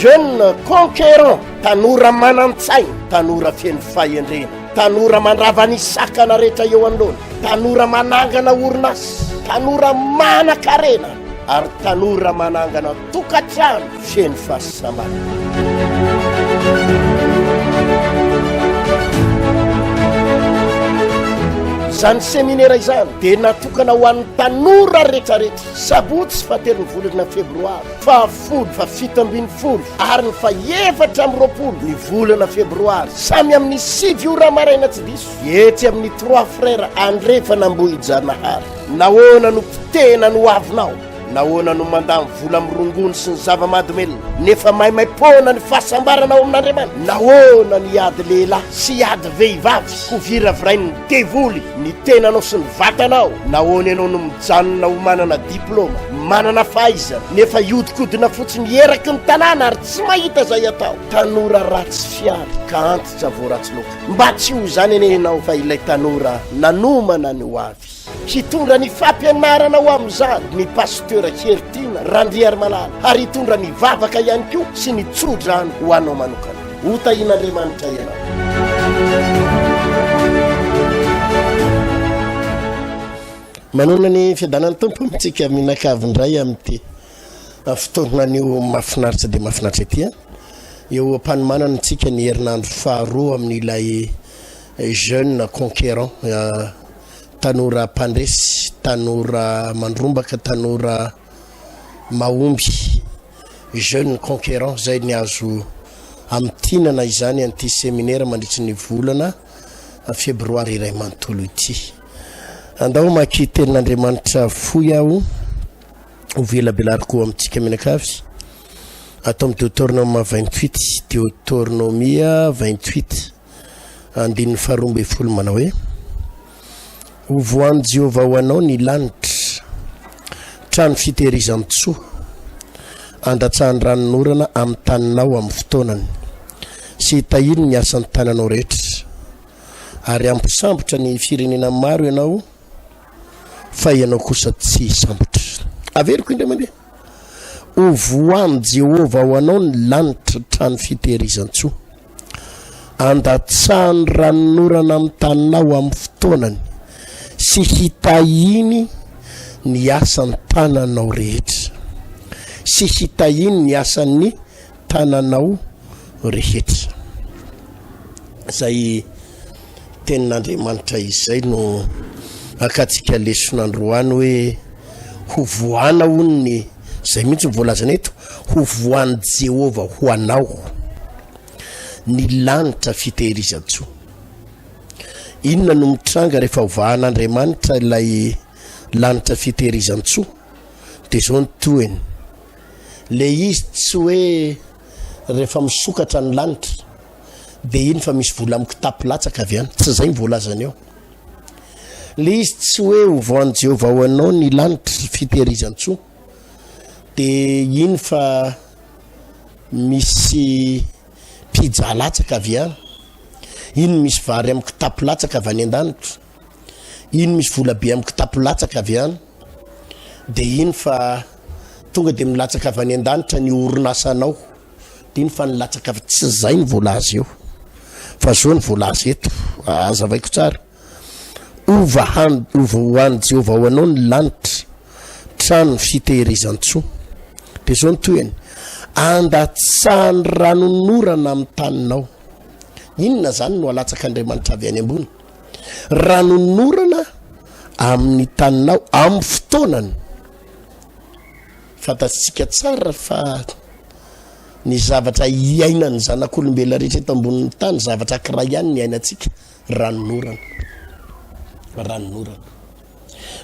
Jeune conquérant, tanora manan-tsaina, tanora feno fahendrena, tanora mandrava ny sakana rehetra eo anoloana, tanora manangana orinasa, tanora manan-karena ary tanora manangana tokantrano feno fahasambarana. Izany seminera izany dia natokana ho an'ny tanora rehetrarehetra, sabotsy fahatelon'ny volana febroary, fahafolo, fahafito ambin'ny folo ary ny faha-24 ny volana febroary, samy amin'ny 9 ora maraina tsy diso, etsy amin'ny Trois Frères Andrefana Ambohijanahary. Nahoana no potehina ny hoavinao? Nahoana no mandany vola amin'ny rongony sy ny zava-mahadomelina nefa maimaim-poana ny fahasambarana ao amin'Andriamanitra? Nahoana no hiady lehilahy sy hiady vehivavy ho viravirain'ny devoly ny tenanao sy ny vatanao? Nahoana ianao no mijanona ho manana diplaoma, manana fahaizana, nefa hiodikodina fotsiny eraky ny tanàna ary tsy mahita izay atao? Tanora ratsy fiary ka antitra vao ratsy loaka. Mba tsy ho izany anie ianao fa ilay tanora nanomana ny ho avy. Hitondra ny fampianarana ho amin'izany ny Pasteur Heritiana Randriarimalala ary hitondra ny vavaka ihany koa sy ny tsodrano ho anao manokana. Ho tahian'Andriamanitra ianao. Manonona ny fiadanan'ny Tompo amintsika mianakavy indray amin'ity fotoana anio mahafinaritra dia mahafinaritra ity. Eo am-panomanana antsika ny herinandro faharoa amin'ilay jeune conquérant, tanora mpandresy, tanora mandrombaka, tanora mahomby, jeune conquérant zay ny azo amintinana izany an'ity seminera mandritry ny volana febroary iray manontolo ity. Andao hamaky tenin'Andriamanitra fohy aho ho velabelariko amintsika mianakavy ato amin'ny Deoteronoma 28, Deoteronomia 28. Andininy faharoa ambin'ny folo manao hoe: Ho voan'i Jehovah ho anao ny lanitra, trano fitehirizan-tsoa, andatsahany ranonorana amin'ny taninao amin'ny fotoanany, sy hitahiany ny asan'ny tananao rehetra. Ary hampisambotra ny firenena maro ianao, fa ianao kosa tsy hisambotra. Averiko indray mandeha. Ho voan'i Jehovah ho anao ny lanitra, trano fitehirizan-tsoa. Andatsahany ranonorana amin'ny taninao amin'ny fotoanany, sy hitahiany ny asan'ny tananao rehetra. Sy hitahiany ny asan'ny tananao rehetra. Izay tenin'Andriamanitra izay no akantsika lesona androany hoe ho voana hono ny, izay mihitsy no voalazana eto, ho voan'i Jehovah ho anao ny lanitra fitehirizan-tsoa. Inona no mitranga rehefa hovahan'Andriamanitra ilay lanitra fitehirizan-tsoa? Dia izao ny tohiny. Le izy tsy hoe rehefa misokatra ny lanitra dia iny fa misy vola amin'ny kitapo latsaka avy any. Tsy izay ny voalazany eo. Le izy tsy hoe hovahan'i Jehovah ho anao ny lanitra fitehirizan-tsoa dia iny fa misy pizza latsaka avy any, iny misy vary amin'ny kitapo latsaka avy any an-danitra, iny misy vola be amin'ny kitapo latsaka avy any, dia iny fa tonga dia milatsaka avy any an-danitra ny orinasanao, dia iny fa nilatsaka avy, tsy izay ny voalaza eo, fa zao ny voalaza eto, azavaiko tsara. Ova han, ova ho an'i Jehovah ho anao ny lanitra, trano fitehirizan-tsoa. Dia izao ny tohiny, Andatsahany ranonorana amin'ny taninao. Inona izany no alatsak'Andriamanitra avy any ambony? Ranonorana amin'ny taninao amin'ny fotoanany. Fantatsika tsara fa ny zavatra iainan'ny zanak'olombelona rehetra eto ambonin'ny tany, zavatra ankiray ihany ny iainantsika. Ranonorana. Ranonorana.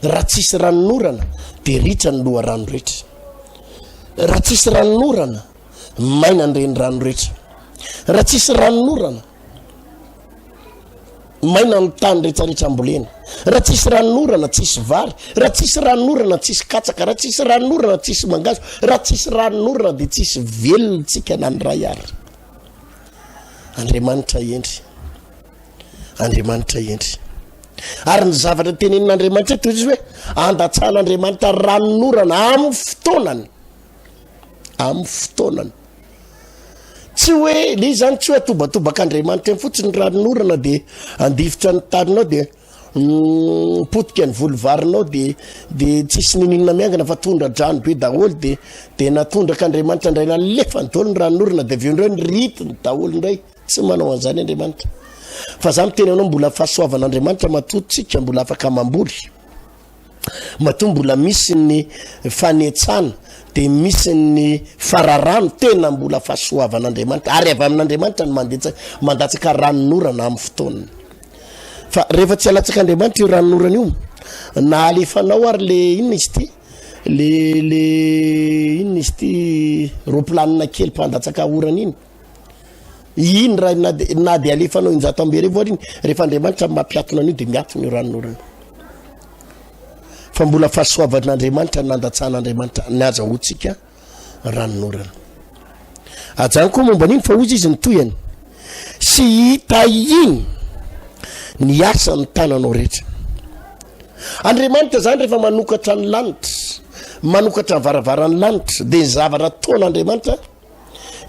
Raha tsisy ranonorana dia ritra ny loharano rehetra. Raha tsisy ranonorana, maina ny renirano rehetra. Raha tsisy ranonorana, maina ny tany rehetrarehetra ambolena. Raha tsisy ranonorana, tsisy vary. Raha tsisy ranonorana, tsisy katsaka. Raha tsisy ranonorana, tsisy mangazo. Raha tsisy ranonorana dia tsisy velona tsika na ny ray ary. Andriamanitra hendry. Andriamanitra hendry. Ary ny zavatra tenenin'Andriamanitra eto izy hoe andatsahan'Andriamanitra ranonorana amin'ny fotoanany. Amin'ny fotoanany. Tsy hoe, le izy zany tsy hoe atobatobak'Andriamanitra eny fotsiny ny ranonorana de handifotra ny taninao de potika ny voly varinao de de tsisy niniana miangana fa tondra-drano be daholo de de natondrak'Andriamanitra indray nalefany daholo ny ranonorana de avy eo indray niritiny daholo indray. Tsy manao an'izany Andriamanitra. Fa za miteny anao mbola fahasoavan'Andriamanitra matoa tsika mbola afaka mamboly. Matoa mbola misy ny fanetsana de misy ny fararano tena mbola fahasoavan'Andriamanitra ary avy amin'Andriamanitra ny mandetsa mandatsaka ranonorana amin'ny fotoana. Fa rehefa tsy alatsak'Andriamanitra io ranonorana io na alefanao ary le inona izy ity le le inona izy ity roplanina kely mpandatsaka orana iny Iny raha na de na de alefanao injato amby arivo ary iny, rehefa Andriamanitra mampiatona an'io de miatona io ranonorana. Fa mbola fahasoavan'Andriamanitra nandatsahan'Andriamanitra ny azahoantsika ranonorana. Ajanoko koa momba an'iny fa hozy izy ny tohiny. Sy hitahiany ny asan'ny tananao rehetra. Andriamanitra zany rehefa manokatra ny lanitra, manokatra ny varavaran'ny lanitra, de ny zavatra ataon'Andriamanitra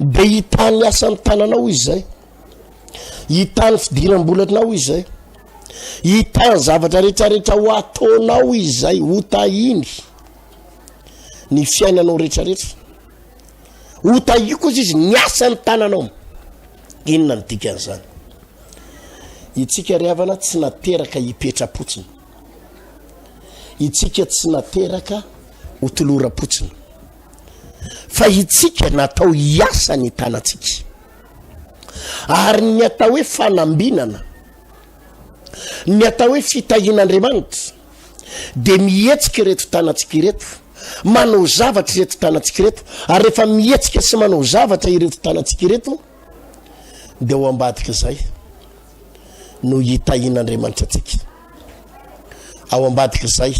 Dia hitaha ny asan'ny tananao izy izay. Hitaha ny fidiram-bolanao izy izay. Hitaha ny zavatra rehetrarehetra ho ataonao izy izay, ho tahiny ny fiainanao rehetrarehetra. Ho tahiko izy izy ny asan'ny tananao. Inona ny dikan'izany? Itsika ry havana tsy nateraka hipetra-potsiny. Itsika tsy nateraka ho toloram-potsiny. Fa itsika natao hiasa ny tanantsika. Ary ny atao hoe fanambinana, ny atao hoe fitahian'Andriamanitra, dia mihetsika ireto tanantsika ireto, manao zavatra ireto tanantsika ireto, ary rehefa mihetsika sy manao zavatra ireto tanantsika ireto, dia ao ambadik'izay no hitahian'Andriamanitra antsika. Ao ambadik'izay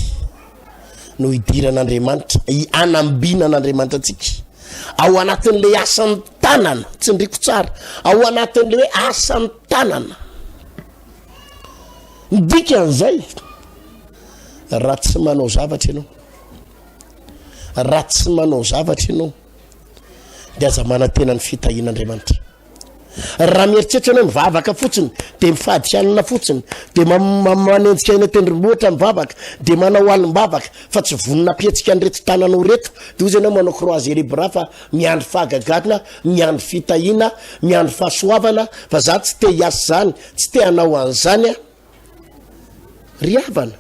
no idiran'Andriamanitra, anambinan'Andriamanitra antsika. Ao anatin'ilay asan'ny tanana, tsindriko tsara, ao anatin'ilay hoe asan'ny tanana. Ny dikan'izay, raha tsy manao zavatra ianao, raha tsy manao zavatra ianao, dia aza manantena ny fitahian'Andriamanitra. Raha mieritreritra ianao mivavaka fotsiny, dia mifady hanina fotsiny, dia manenjika eny an-tendrombohitra mivavaka, dia manao alim-bavaka, fa tsy vonona hampihetsika an'ireto tananao ireto, dia hozy ianao manao croiser les bras fa miandry fahagagana, miandry fitahiana, miandry fahasoavana, fa za tsy te hiasa izany, tsy te hanao an'izany aho. Ry havana,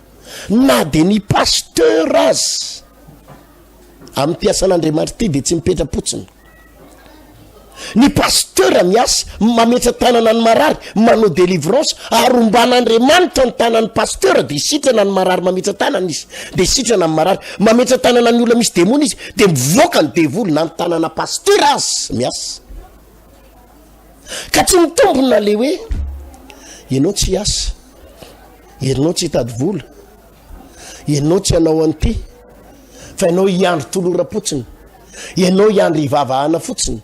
na dia ny pasteur aza amin'ity asan'Andriamanitra ity dia tsy mipetra-potsiny. Ny pasteur miasa, mametra-tanana ny marary, manao délivrance, ary omban'Andriamanitra ny tanan'ny pasteur dia sitrana ny marary mametra-tanana izy, dia sitrana ny marary, mametra-tanana ny olona misy demony izy, dia mivoaka ny devoly na ny tanana pasteur aza miasa. Ka tsy mitombina le hoe ianao tsy hiasa, ianao tsy hitady vola, ianao tsy hanao an'ity, fa ianao hiandry toloram-potsiny, ianao hiandry hivavahana fotsiny,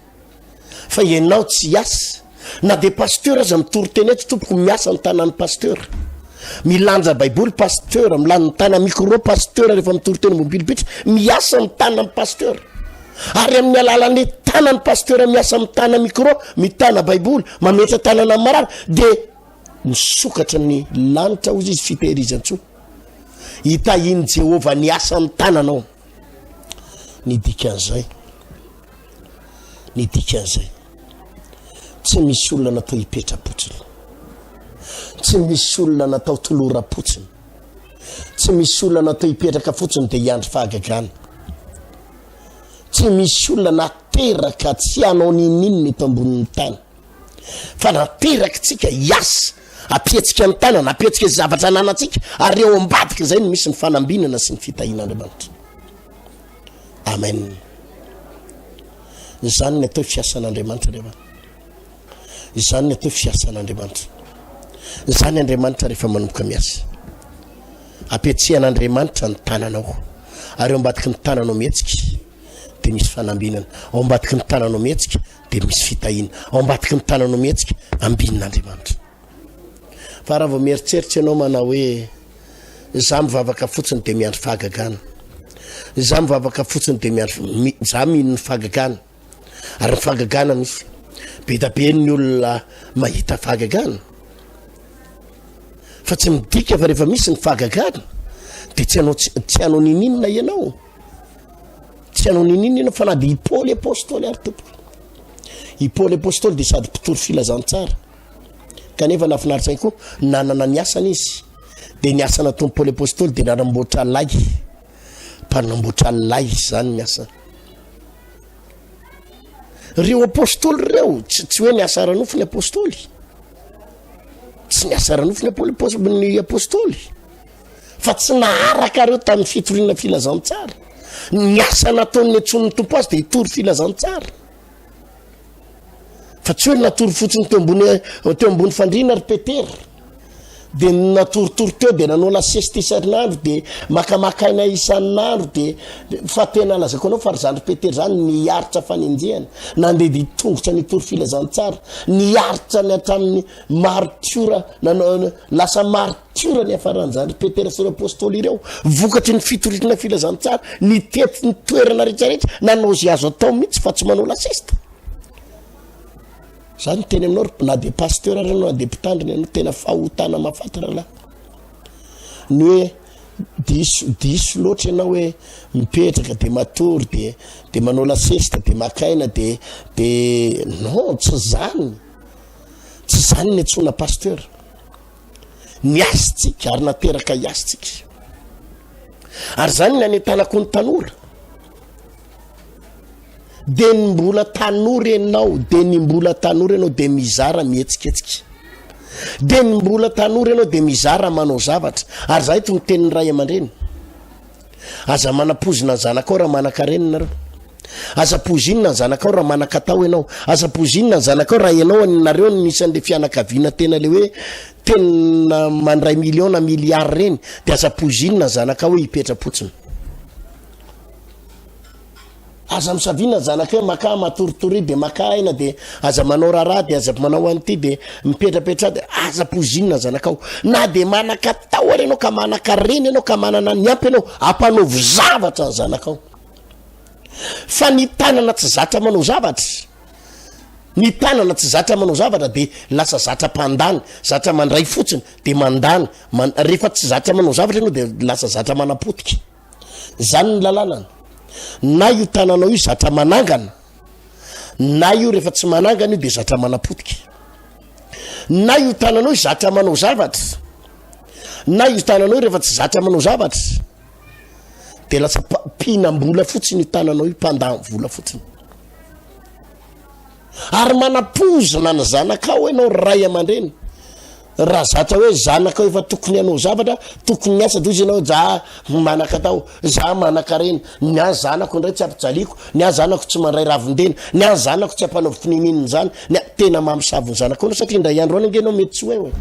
fa ianao tsy hiasa. Na dia pasteur aza mitory teny eto tompoko, miasa ny tanan'ny pasteur. Milanja baiboly pasteur, mitana micro pasteur rehefa mitory teny ambony pilipitra, miasa ny tanan'ny pasteur. Ary amin'ny alalan'ny tanan'ny pasteur miasa mitana micro, mitana baiboly, mametra tanana amin'ny marary, dia misokatra ny lanitra hozy izy fitehirizan-tsoa. Hitahian'i Jehovah ny asan'ny tananao. Ny dikan'izay. Ny dikan'izay, tsy misy olona natao hipetra-potsiny. Tsy misy olona natao toloram-potsiny. Tsy misy olona natao hipetraka fotsiny dia hiandry fahagagana. Tsy misy olona nateraka tsy hanao ninoninona eto ambonin'ny tany. Fa nateraka tsika hiasa, ampihetsika ny tanana, ampihetsika izay zavatra ananantsika, ary eo ambadika izay no misy ny fanambinana sy ny fitahian'Andriamanitra. Amen. Izany ny atao hoe fiasan'Andriamanitra ry havana. Izany ny atao hoe fiasan'Andriamanitra. Izany Andriamanitra rehefa manomboka miasa. Ampihetsehan'Andriamanitra ny tananao. Ary eo ambadiky ny tananao mihetsika dia misy fanambinana. Ao ambadiky ny tananao mihetsika dia misy fitahiana. Ao ambadiky ny tananao mihetsika ambinin'Andriamanitra. Fa raha vao mieritreritra ianao manao hoe za mivavaka fotsiny dia miandry fahagagana. Za mivavaka fotsiny dia miandry, za mino ny fahagagana. Ary ny fahagagana misy. Be da be ny olona mahita fahagagana. Fa tsy midika fa rehefa misy ny fahagagana de tsy hanao tsy hanao nininona ianao. Tsy hanao nininona ianao fa na de i Paoly apostoly ary tompoko. I Paoly apostoly de sady mpitory filazantsara. Kanefa nahafinaritra ahy koa nanana ny asany izy. De ny asa nataon'i Paoly apostoly de nanamboatra lay. Mpanamboatra lay izany ny asany. Ireo apostoly ireo, tsy, tsy hoe niasa ara-nofo ny apostoly. Tsy niasa ara-nofo ny apoly, ny apostoly. Fa tsy naharaka ireo tamin'ny fitoriana filazantsara. Ny asa nataony niantsoan'ny Tompo azy dia hitory filazantsara. Fa tsy hoe natory fotsiny teo ambony teo ambony fandriana ry Petera. Dia natoritory teo dia nanao la sieste isan'andro dia makamaka aina isan'andro dia fa tena lazaiko anao fa ry zandry Petera zany niaritra fanenjehana, nandeha dia tongotra nitory filazantsara, niaritra ny hatramin'ny martiora nanao lasa martiora ny hafaran'zandry Petera sy ireo apostoly ireo vokatry ny fitoriana filazantsara, nitety ny toerana rehetrarehetra, nanao izay azo atao mihitsy fa tsy manao la sieste. Za miteny aminao ry na de pasteur ary ianao na de mpitandrina ianao tena fahotana mahafaty rahalahy. Ny hoe diso diso loatra ianao hoe mipetraka de matory de de manao la sieste de maka aina de de non tsy zany. Tsy zany ny antsoina pasteur. Niasa tsika ary nateraka hiasa tsika. Ary zany ny anentanako ny tanora. De ny mbola tanora ianao, de ny mbola tanora ianao de mizara mihetsiketsika. De ny mbola tanora ianao de mizara manao zavatra. Ary za eto miteny ny ray aman-dreny. Aza manapozina ny zanakao raha manan-karena nareo. Aza pozinina ny zanakao raha manan-katao ianao. Aza pozinina ny zanakao raha ianao nareo ny isan'le fianakaviana tena le hoe tena mandray million na milliard reny de aza pozinina ny zanakao hoe hipetra-potsiny. Aza misavina zanaka hoe makà matoritoria de makà aina de aza manao raharaha de aza manao an'ity de mipetrapetraha de aza pozinina zanakao. Na de manan-katao ary ianao ka manan-karena ianao ka manana ny ampy ianao, ampanaovy zavatra ny zanakao. Fa ny tanana tsy zatra manao zavatra, ny tanana tsy zatra manao zavatra de lasa zatra mpandany, zatra mandray fotsiny de mandany, man- rehefa tsy zatra manao zavatra ianao de lasa zatra manapotika. Zany ny lalànana. Na io tananao io zatra manangana, na io rehefa tsy manangana io de zatra manapotika. Na io tananao io zatra manao zavatra, na io tananao io rehefa tsy zatra manao zavatra, de lasa mpihinam-bola fotsiny io tananao io, mpandany vola fotsiny. Ary manapozina ny zanakao ianao ray aman-dreny. Raha zatra hoe zanakao efa tokony hanao zavatra, tokony miasa de hozy ianao za manan-katao, za manan-karena, ny ahy zanako indray tsy ampijaliako, ny ahy zanako tsy mandray ravin-dena, ny ahy zanako tsy ampanaoviko ninininona izany, ny ahy, tena mamosavy ny zanakao ianao satria indray andro any ange ianao mety tsy ho eo e.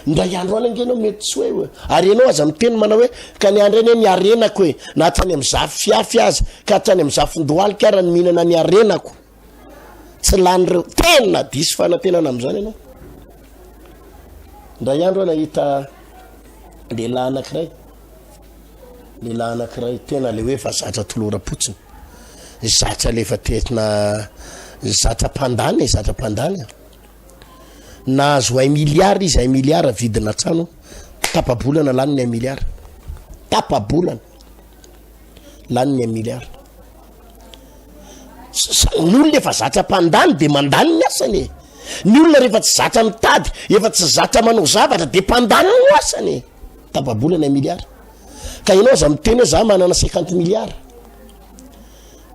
Indray andro any ange ianao mety tsy ho eo e. Ary ianao aza miteny manao hoe ka ny andro anie ny harenako e, na hatrany amin'ny zafiafy aza, ka hatrany amin'ny zafindohalika ara ny mihinana ny harenako. Tsy lany ireo. Tena diso fanantenana amin'izany ianao. Indray andro aho nahita lehilahy anankiray, lehilahy anankiray tena le hoe efa zatra toloram-potsiny, zatra le efa tena zatra mpandany e, zatra mpandany e. Nahazo un milliard izy, un milliard vidina trano, tapa-bolana lany ny un milliard, tapa-bolana lany ny un milliard. Ny olona efa zatra mpandany de mandany ny asany e. Ny olona rehefa tsy zatra mitady, efa tsy zatra manao zavatra de mpandany no asany e. Tapa-bolana un milliard. Ka ianao aza miteny hoe za manana cinquante milliards.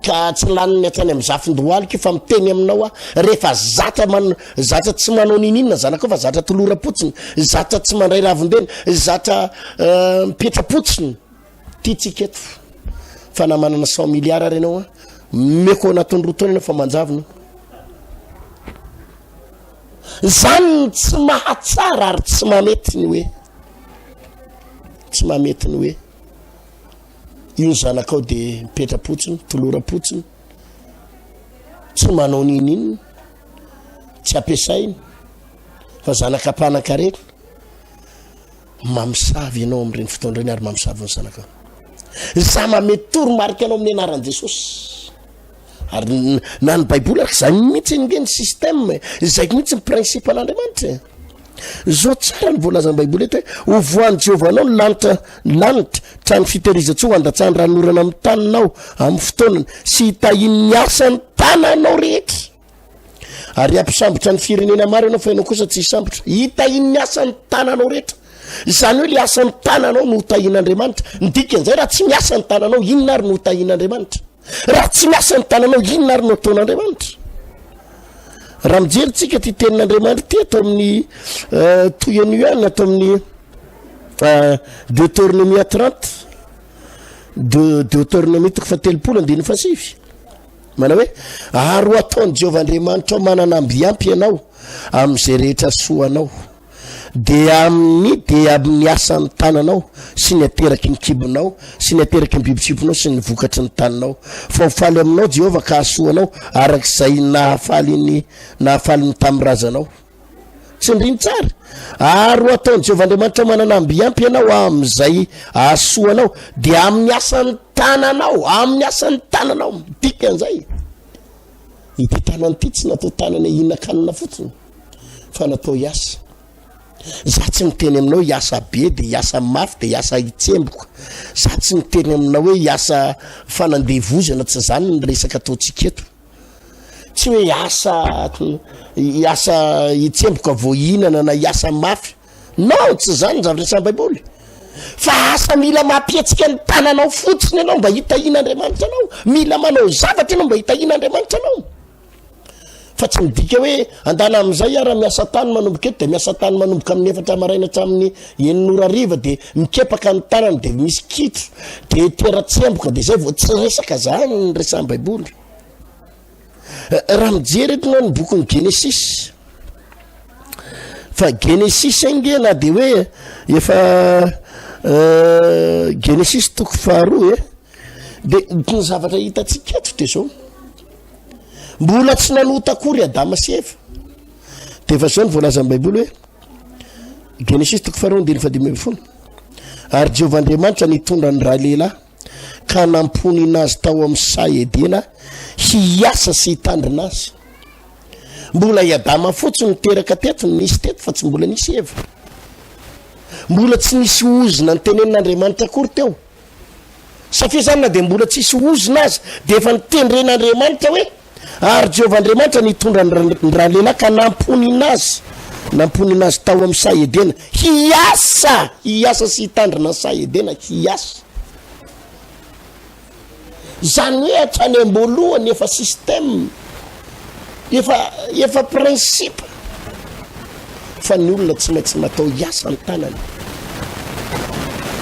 Ka tsy laniny hatrany amin'ny zafin-dohalika io fa miteny aminao aho, rehefa zatra man, zatra tsy manao niniana zanakao fa zatra toloram-potsiny, zatra tsy mandray ravin-dena, zatra euh, mipetra-potsiny. Tiantsika eto fa na manana cent milliards ary ianao an, meko ao anatin'ny roa taona ianao fa manjavona. Zany ny tsy mahatsara ary tsy mamety ny hoe tsy mamety ny hoe io ny zanakao de mipetra-potsiny, toloram-potsiny, tsy manao ninoninona, tsy ampiasainy fa zanaka mpanan-karena. Mamosavy ianao amin'ireny fotoana ireny ary mamosavy ny zanakao. Za mamehy toromarika anao amin'ny anaran'i Jesosy. Ary na ny Baiboly ary izany mihitsy ange ny système e, izay mihitsy ny principe an'Andriamanitra e. Zao tsara ny voalazan'ny Baiboly eto hoe ho voan'i Jehovah anao ny lanitra, ny lanitra, trano fitehirizan-tsoa handatsahany ranonorana amin'ny taninao amin'ny fotoanany sy hitahiany ny asan'ny tananao rehetra. Ary hampisambotra ny firenena maro ianao fa ianao kosa tsy hisambotra. Hitahian'ny asan'ny tananao rehetra. Izany hoe le asan'ny tananao no hotahian'Andriamanitra. Ny dikan'izay raha tsy miasa ny tananao inona ary no hotahian'Andriamanitra? Raha tsy miasa ny tananao inona ary no ataon'Andriamanitra? Raha mijery tsika ty tenin'Andriamanitra ty ato amin'ny euh, toy an'io ihany ato amin'ny euh, Deutéronomie 30 de Deutéronomie toko faha-30 andininy fahasivy. Manao hoe, Ary ho ataon'i Jehovah Andriamanitrao manana ambiampy ianao amin'izay rehetra soa anao, dia amin'ny dia amin'ny asan'ny tananao sy ny ateraky ny kibonao sy ny ateraky ny biby fiompinao sy ny vokatry ny taninao. Fa ho faly aminao Jehovah ka hahasoa anao araka izay nahafaly ny nahafaly ny tamin'ny razanao. Tsindriny tsara. Ary ho ataon'i Jehovah Andriamanitra manana ambiampy ianao amin'izay ahasoa anao, dia amin'ny asan'ny tananao, amin'ny asan'ny tananao. Dikan'izay, ity tanana ity tsy natao tanana hihinan-kanina fotsiny, fa natao hiasa. Za tsy miteny aminao hiasa be de hiasa mafy de hiasa hitsemboka. Za tsy miteny aminao hoe hiasa fanandevozana, tsy zany ny resaka ataontsika eto. Tsy hoe hiasa hiasa hitsemboka vao hihinana na hiasa mafy. Non, tsy izany ny zavatra resahin'ny Baiboly. Fa asa mila mampihetsika ny tananao fotsiny ianao mba hitahian'Andriamanitra anao. Mila manao zavatra ianao mba hitahian'Andriamanitra anao. Fa tsy midika hoe andana amin'izay aho raha miasa tany manomboka eto dia miasa tany manomboka amin'ny efatra maraina hatramin'ny enina ora hariva dia mikepaka ny tanana dia misy kitro dia tera-tsemboka dia izay vao tsy resaka zany ny resahin'ny Baiboly. Raha mijery eto ianao ny bokin'ny Genesisy, fa Genesisy ange na dia hoe efa euh, Genesisy toko faharoa e, de ny zavatra hitantsika eto de zao, mbola tsy nanota akory Adama sy Eva, de efa zao ny voalazan'ny Baiboly hoe Genesisy toko faharoa andininy fahadimy ambin'ny folo, ary Jehovah Andriamanitra nitondra ny ralehilahy ka namponina azy tao amin'ny saha Edena hiasa sy hitandrina azy. Mbola i Adama fotsiny no teraka teto, no nisy teto fa tsy mbola nisy Eva. Mbola tsy nisy ozona nitenenin'Andriamanitra akory teo. Satria izany na dia mbola tsisy ozona aza dia efa notendren'Andriamanitra hoe Ary Jehovah Andriamanitra nitondra ny ralehilahy ka namponina azy, namponina azy tao amin'ny saha Edena, hiasa, hiasa sy hitandrina ny saha Edena, hiasa. Izany hoe hatrany am-boalohany efa système, efa, efa principe. Fa ny olona tsy maintsy natao hiasa ny tanany.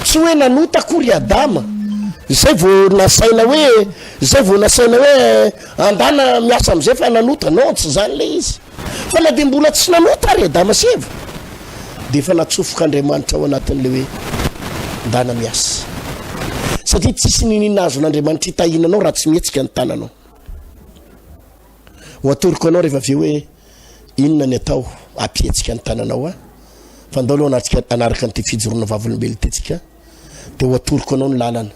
Tsy hoe nanota akory Adama, izay vao nasaina hoe, izay vao nasaina hoe andana miasa amizay fa nanota. Non, tsy zany le izy. Fa na dia mbola tsy nanota ary Adama sy Eva, dia efa natsofok'Andriamanitra ao anatin'le hoe ndana miasa. Satria tsisy niniana azon'Andriamanitra hitahiana anao raha tsy mihetsika ny tananao. Ho atoroko anao rehefa avy eo hoe inona ny atao hampihetsika ny tananao aho. Fa ndao aloha anatrika hanaraka an'ity fijoroana vavolombelona ity tsika dia ho atoroko anao ny lalana,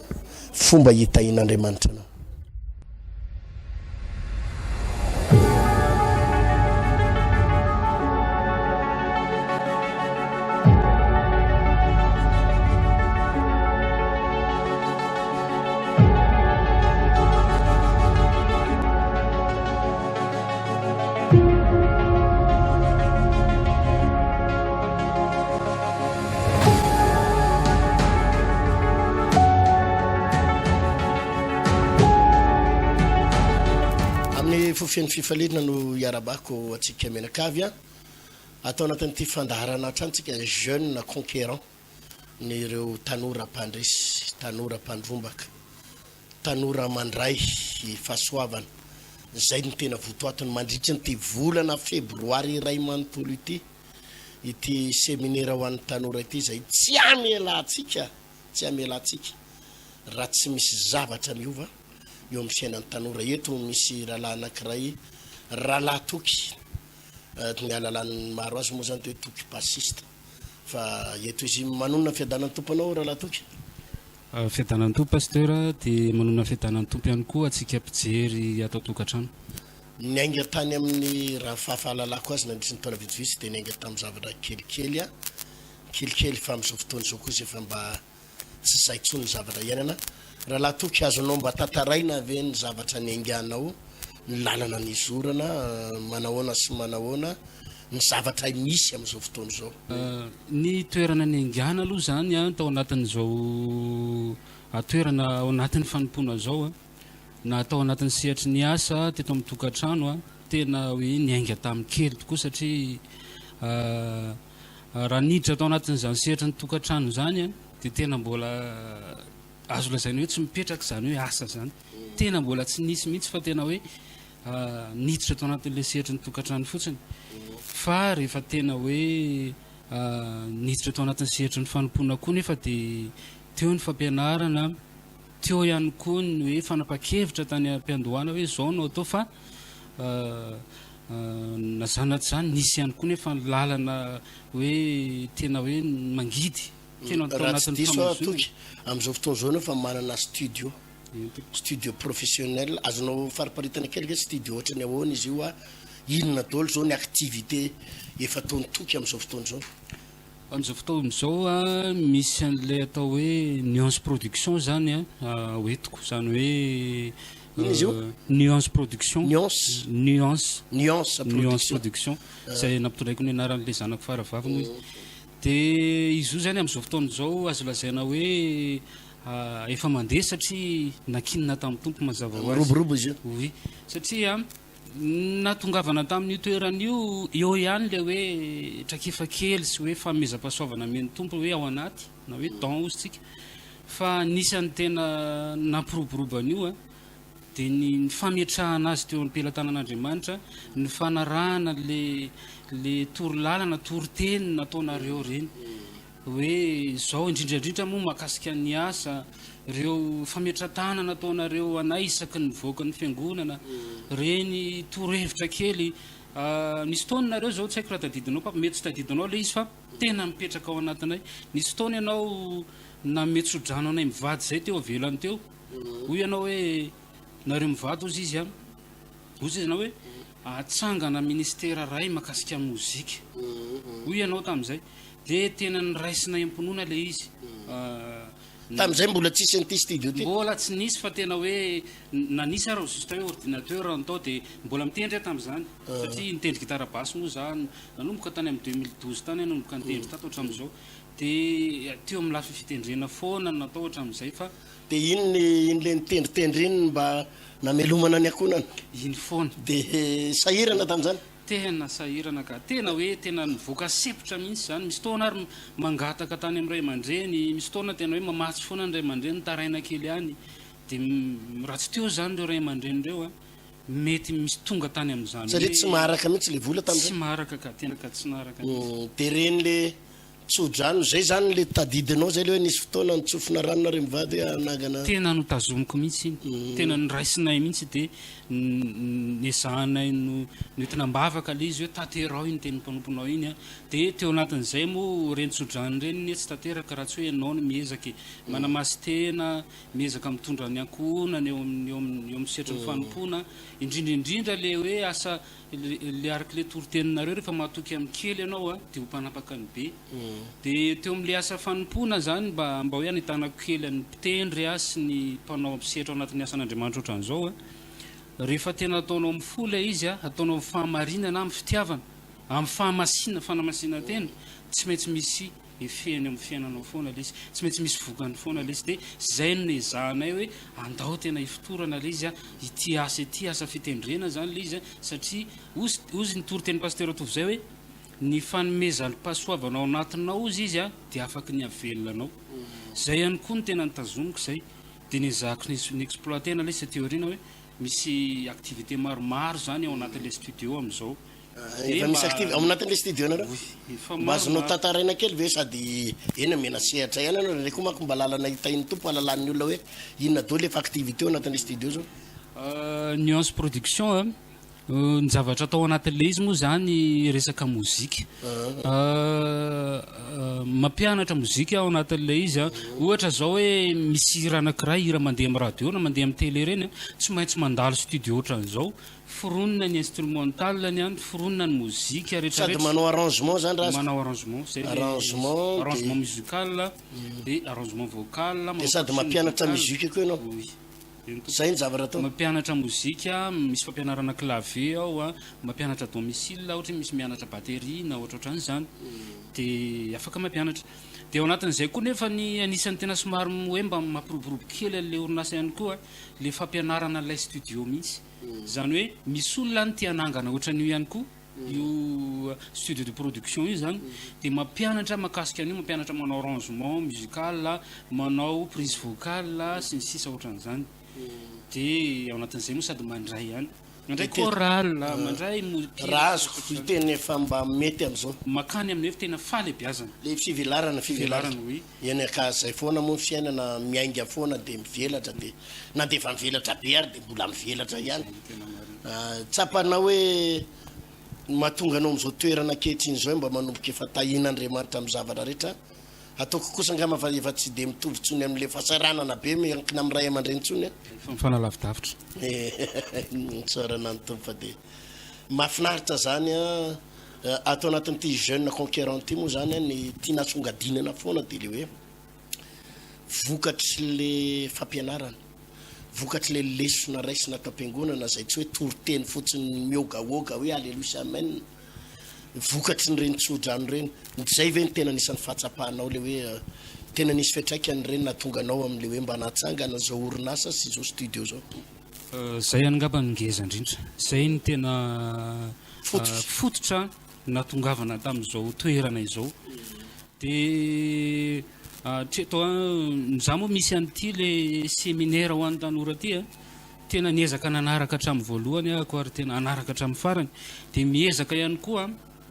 fomba hitahian'Andriamanitra anao. Amin'ny fo feno fifaliana no iarabako antsika mianakavy a. Atao anatin'ity fandaharana hatrany tsika jeune conquérant ny ireo tanora mpandresy, tanora mpandrombaka. Tanora mandray fahasoavana, izay no tena votoatiny mandritry ity volana febroary iray manontolo ity, ity seminera ho an'ny tanora ity izay tsy hamelantsika, tsy hamelantsika raha tsy misy zavatra miova eo amin'ny fiainan'ny tanora. Eto misy rahalahy anankiray, rahalahy Toky, ny ahalalan'ny maro azy moa izany dia hoe Toky Basista, fa eto izy manonona ny fiadanan'ny Tompo anao rahalahy Toky. Fiadanan'ny Tompo Pasteur, dia manonona fiadanan'ny Tompo ihany koa antsika mpijery ato an-tokantrano. Niainga tany amin'ny, raha ny fahafahalalako azy nandritry ny taona vitsivitsy dia niainga tamin'ny zavatra kelikely aho, kelikely fa amin'izao fotoana izao kosa efa mba tsy zay intsony ny zavatra iainana. Rahalahy Toky, azonao mba tantaraina ve ny zavatra niainganao, ny lalana nizorana, manahoana sy manahoana ny zavatra misy amin'izao fotoana izao? Ny toerana niaingàna aloha izany tao anatin'izao toerana ao anatin'ny fanompoana izao, na tao anatin'ny sehatry ny asa teto amin'ny tokantrano, tena hoe niainga tamin'ny kely tokoa satria raha niditra tao anatin'izany sehatry ny tokantrano izany dia tena mbola azo lazaina hoe tsy mipetraka izany hoe asa izany. Tena mbola tsy nisy mihitsy fa tena hoe niditra tao anatin'ilay sehatry ny tokantrano fotsiny. Fa rehefa tena hoe niditra tao anatin'ny sehatry ny fanompoana koa nefa dia teo ny fampianarana, teo ihany koa ny hoe fanapahan-kevitra tany am-piandohana hoe izao no atao fa na izany na tsy izany nisy ihany koa nefa ny lalana hoe tena hoe mangidy tena tao Raha tsy anatin'ny diso aho famoizana. Toky, amin'izao fotoana izao ianao efa manana studio, studio professionnel, azonao fariparitana kely ve studio ohatran'ny ahoana izy io, inona daholo izao ny activité efa ataon'i Toky amin'izao fotoana izao? Amin'izao fotoana izao misy an'ilay atao hoe Nuance Production izany hoentiko, izany hoe Inona izy io? Nuance Production. Nuance. Nuance. Nuance Nuance Production. Production, izay nampitondraiko ny anaran'ilay zanako faravavy moa izy. Dia izy io izany amin'izao fotoana izao azo lazaina hoe efa mandeha satria nankinina tamin'ny Tompo mazava ho azy. Miroborobo izy io. Oui, satria Nahatongavana tamin'io toerana io, eo ihany ilay hoe traikefa kely sy hoe fanomezam-pahasoavana amen'ny Tompo hoe ao anaty na hoe don hozy tsika. Fa anisan'ny tena nampiroborobo an'io dia ny fametrahana azy teo am-pelatanan'Andriamanitra, ny fanarahana le le torolalana, toriteny nataonareo ireny. Hoe izao, indrindra indrindra moa mahakasika ny asa, ireo fametra-tanana ataonareo anay isaky ny mivoaka ny fiangonana, ireny torohevitra kely, nisy fotoana nareo izao, tsy haiko raha tadidinao papa, mety tsy tadidinao ilay izy fa tena mipetraka ao anatinay, nisy fotoana ianao nanome tso-drano anay mivady izay teo ivelany teo, hoy ianao hoe nareo mivady hozy izy an, hozy izy ianao hoe atsangana ministera iray mahakasika ny mozika, hoy ianao tamin'izay. Dia tena noraisinay am-pinoana ilay izy. Tamin'izay mbola tsisy an'ity studio ity? Mbola tsy nisy fa tena hoe na nisy ary juste hoe ordinateur no tao dia mbola mitendry aho tamin'izany satria nitendry gitara basse moa za nanomboka tany amin'ny 2012 tany aho nanomboka nitendry tato hatramin'izao dia teo amin'ny lafiny fitendrena foana no natao hatramin'izay fa Dia iny iny le nitendritendry iny no mba namelomana ny ankohonana? Iny foana. Dia sahirana tamin'izany? Tena sahirana ka. Tena hoe tena nivoaka sempotra mihitsy izany. Misy fotoana ary mangataka tany amin'ny ray aman-dreny, misy fotoana tena hoe mamatsy foana ny ray aman-dreny, mitaraina kely ihany. Dia raha tsy teo izany ireo ray aman-dreny ireo an, mety misy tonga tany amin'izany hoe. Satria tsy maharaka mihitsy ilay vola tamin'izay. Tsy maharaka ka, tena ka tsy naharaka mihitsy. Dia ireny le Tso-drano zay zany le tadidinao zay le hoe nisy fotoana nitsofina rano nareo mivady hoe hanangana. Tena notazomiko mihitsy iny, tena noraisinay mihitsy dia nezahanay noentina am-bavaka le izy hoe tanterao iny tenin'ny mpanomponao iny an, dia teo anatin'izay moa ireny tso-drano ireny anie tsy tanteraka raha tsy hoe ianao no miezaka e, manamasy-tena, miezaka mitondra ny ankohonana eo amin'ny eo amin'ny eo amin'ny sehatry ny fanompoana, indrindra indrindra le hoe asa Le araka le toriteninareo rehefa matoky amin'ny kely ianao a dia ho mpanapaka ny be. Dia teo amin'le asa fanompoana zany mba mba hoe hanentanako kely an'ny mpitendry a sy ny mpanao mpisehatra ao anatin'ny asan'Andriamanitra ohatran'izao a, rehefa tena ataonao amin'ny fo ilay izy a, ataonao amin'ny fahamarinana, amin'ny fitiavana, amin'ny fahamasina, fanamasinan-tena, tsy maintsy misy Efehiny amin'ny fiainanao foana ilay izy, tsy maintsy misy vokany foana ilay izy, dia izay no nezahanay hoe andao tena hifotorana ilay izy, ity asa ity, asa fitendrena izany ilay izy, satria hozy hozy ny toriteny Pasteur Tovo izay hoe ny fanomezam-pahasoavana ao anatinao hozy izy dia afaky ny hahavelona anao. Izay ihany koa no tena notazomiko izay, dia nezahako ni-exploiter-na ilay izy taty aoriana hoe misy activité maromaro izany ao anatin'ilay studio amin'izao. Efa misy active ao anatin'ilay studio nareo? Mba azonao tantaraina kely ve sady eny omena sehatra ihany ianao indraindray koa manko mba lalana hitahian'ny Tompo hahalalan'ny olona hoe inona daholo efa activité ao anatin'ilay studio zao? Nuance production a, ny zavatra atao anatin'ilay izy moa zany resaka mozika. Mampianatra mozika ao anatin'ilay izy an. Ohatra izao hoe misy hira anankiray, hira mandeha amin'ny radio na mandeha amin'ny télé ireny an, tsy maintsy mandalo studio ohatran'izao, foronina ny instrumental-ny an, foronina ny mozika rehetra Sady rehetra. manao arrangement zany raha Manao arrangement, zay ilay izy. Arrangement dia. Arrangement musical, dia arrangement vocal, Dia manao sady production mampianatra vocal. musique koa ianao. Oui. Zay ny zavatra atao. Mampianatra mozika, misy fampianarana clavier ao a, mampianatra domicile ohatra hoe misy mianatra batterie na ohatrohatran'izany dia afaka mampianatra. Dia ao anatin'izay koa nefa ny anisan'ny tena somary hoe mba mampiroborobo kely an'ilay orinasa ihany koa ilay fampianarana an'ilay studio mihitsy. Izany hoe misy olona any te hanangana ohatran'io ihany koa. io studio de production io zany dia mampianatra makasika an'io, mampianatra manao arrangement musical, manao prise vocale sy ny sisa ohatran'izany. Dia ao anatin'izay moa sady mandray ihany. Mandray chorale, mandray mpihira. Raha azoko hiteny efa mba mety amin'izao. Makany amin'ny hoe tena fahalebiazana. Ilay fivelarana, fivelarana. Fivelarana, oui. Eny ka zay foana moa ny fiainana miainga foana dia mivelatra dia na dia efa mivelatra be ary dia mbola mivelatra ihany. Tsapanao hoe ny mahatonga anao amin'izao toerana ankehitriny izao mba manomboka efa tahian'Andriamanitra amin'ny zavatra rehetra. Ataoko kosa angamba fa efa tsy dia mitovy intsony amin'ilay fahasahiranana be miankina amin'ny ray aman-dreny intsony an. Efa mifanalavidavitra. Isaorana ny Tompo fa dia mahafinaritra izany an. Ato anatin'ity jeune conquérant ity moa izany ny tiana asongadinana foana dia ilay hoe vokatr'ilay fampianarana, vokatr'ilay lesona raisina ato am-piangonana izay tsy hoe toriteny fotsiny mihogahoga hoe aleloia sy amen, vokatry ny ireny tsodrano ireny. Izay ve no tena anisan'ny fahatsapanao ilay hoe tena nisy fiantraikany ireny nahatonga anao amin'ilay hoe mba nahatsangana izao orinasa sy izao studio izao? Izay angamba no ngeza indrindra. Izay no tena fototra nahatongavana tamin'izao toerana izao. Dia hatreto an, za moa misy an'ity le séminaire ho an'ny tanora ity an, tena niezaka nanaraka hatramin'ny voalohany ahako ary tena hanaraka hatramin'ny farany. Dia miezaka ihany koa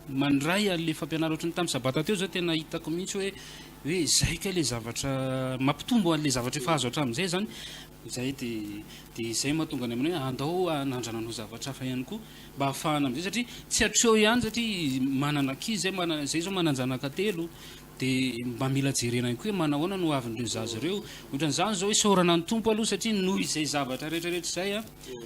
mandray an'le fampianarana ohatran'ny tamin'ny sabata teo zao tena hitako mihitsy hoe hoe izay kay le zavatra mampitombo an'le zavatra efa azo hatramin'izay zany. Izay dia dia izay mahatonga ny amin'ny hoe andao hanandrana hanao zavatra hafa ihany koa mba hahafahana amin'izay satria tsy hatreo ihany satria manana ankizy zay manana zay zao manan-janaka telo dia mba mila jerena ihany koa hoe manahoana no hoavin'ireo zaza ireo. Ohatran'izany izao isaorana ny Tompo aloha satria noho izay zavatra rehetra rehetra izay a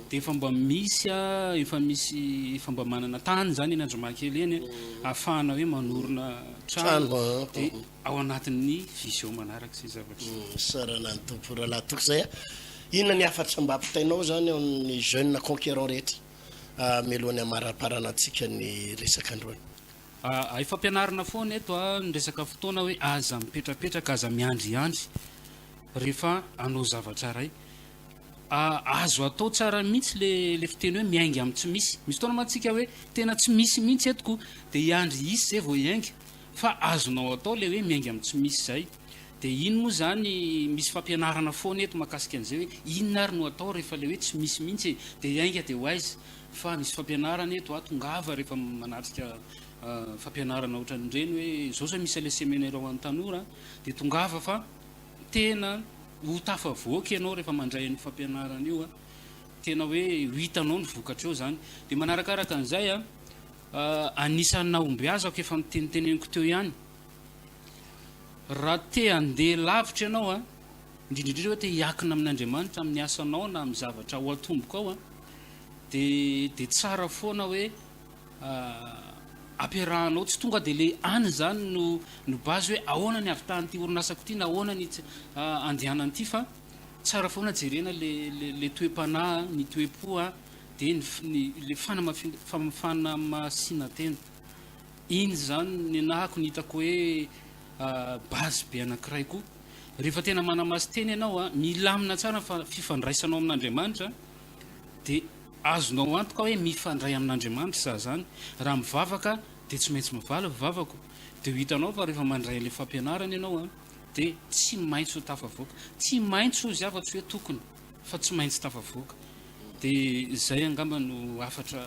dia efa mba misy a efa misy efa mba manana tany izany eny Andromaha-kely eny a ahafahana hoe manorina trano dia ao anatin'ny vision manaraka izay zavatra izay. Isaorana ny Tompo rahalahy Toky zay a. Inona ny hafatra mba ampitainao zany ao amin'ny jeune conquérant rehetra mialohan'ny hamaraparana antsika ny resaka androany? Hay fampianarina foana eto a, ny resaka fotoana hoe aza mipetrapetraka, aza miandriandry rehefa hanao zavatra iray. Azo atao tsara mihitsy le le fiteny hoe miainga amin'ny tsy misy. Misy fotoana mantsy tsika hoe tena tsy misy mihitsy eto ko dia hiandry hisy zay vao hiainga. Fa azonao atao le hoe miainga amin'ny tsy misy zay. Dia iny moa zany misy fampianarana foana eto mahakasika an'izay hoe inona ary no atao rehefa le hoe tsy misy mihitsy e. Dia hiainga dia ho aiza? Fa misy fampianarana eto a, tongava rehefa manatrika fampianarana ohatran'ireny hoe zao zao misy an'ilay seminaire ho an'ny tanora dia tongava fa tena ho tafavoaka ianao rehefa mandray an'io fampianarana io a. Tena hoe ho hitanao ny vokatra eo zany. Dia manarakaraka an'izay a, Anisan'ny nahombiazako efa noteniteneniko teo ihany, raha te handeha lavitra ianao an, indrindra indrindra hoe te hiakina amin'Andriamanitra amin'ny asanao na amin'ny zavatra ho atombokao an, dia dia tsara foana hoe ampiarahanao, tsy tonga dia le any izany no no base hoe ahoana ny havitan'ity orinasako ity na ahoana ny andehanan'ity fa tsara foana jerena le le le toe-panahy, ny toe-po an, dia ny ny le fanamasinan-tena. Iny izany nenahako ny hitako hoe base be anankiray koa. Rehefa tena manamasin-tena ianao a, milamina tsara ny fifandraisanao amin'Andriamanitra dia azonao antoka hoe mifandray amin'Andriamanitra izaho izany. Raha mivavaka dia tsy maintsy mivaly ny vavako. Dia ho hitanao fa rehefa mandray an'ilay fampianarana ianao a, dia tsy maintsy ho tafavoaka. Tsy maintsy hozy aho fa tsy hoe tokony. Fa tsy maintsy tafavoaka. Dia izay angamba no hafatra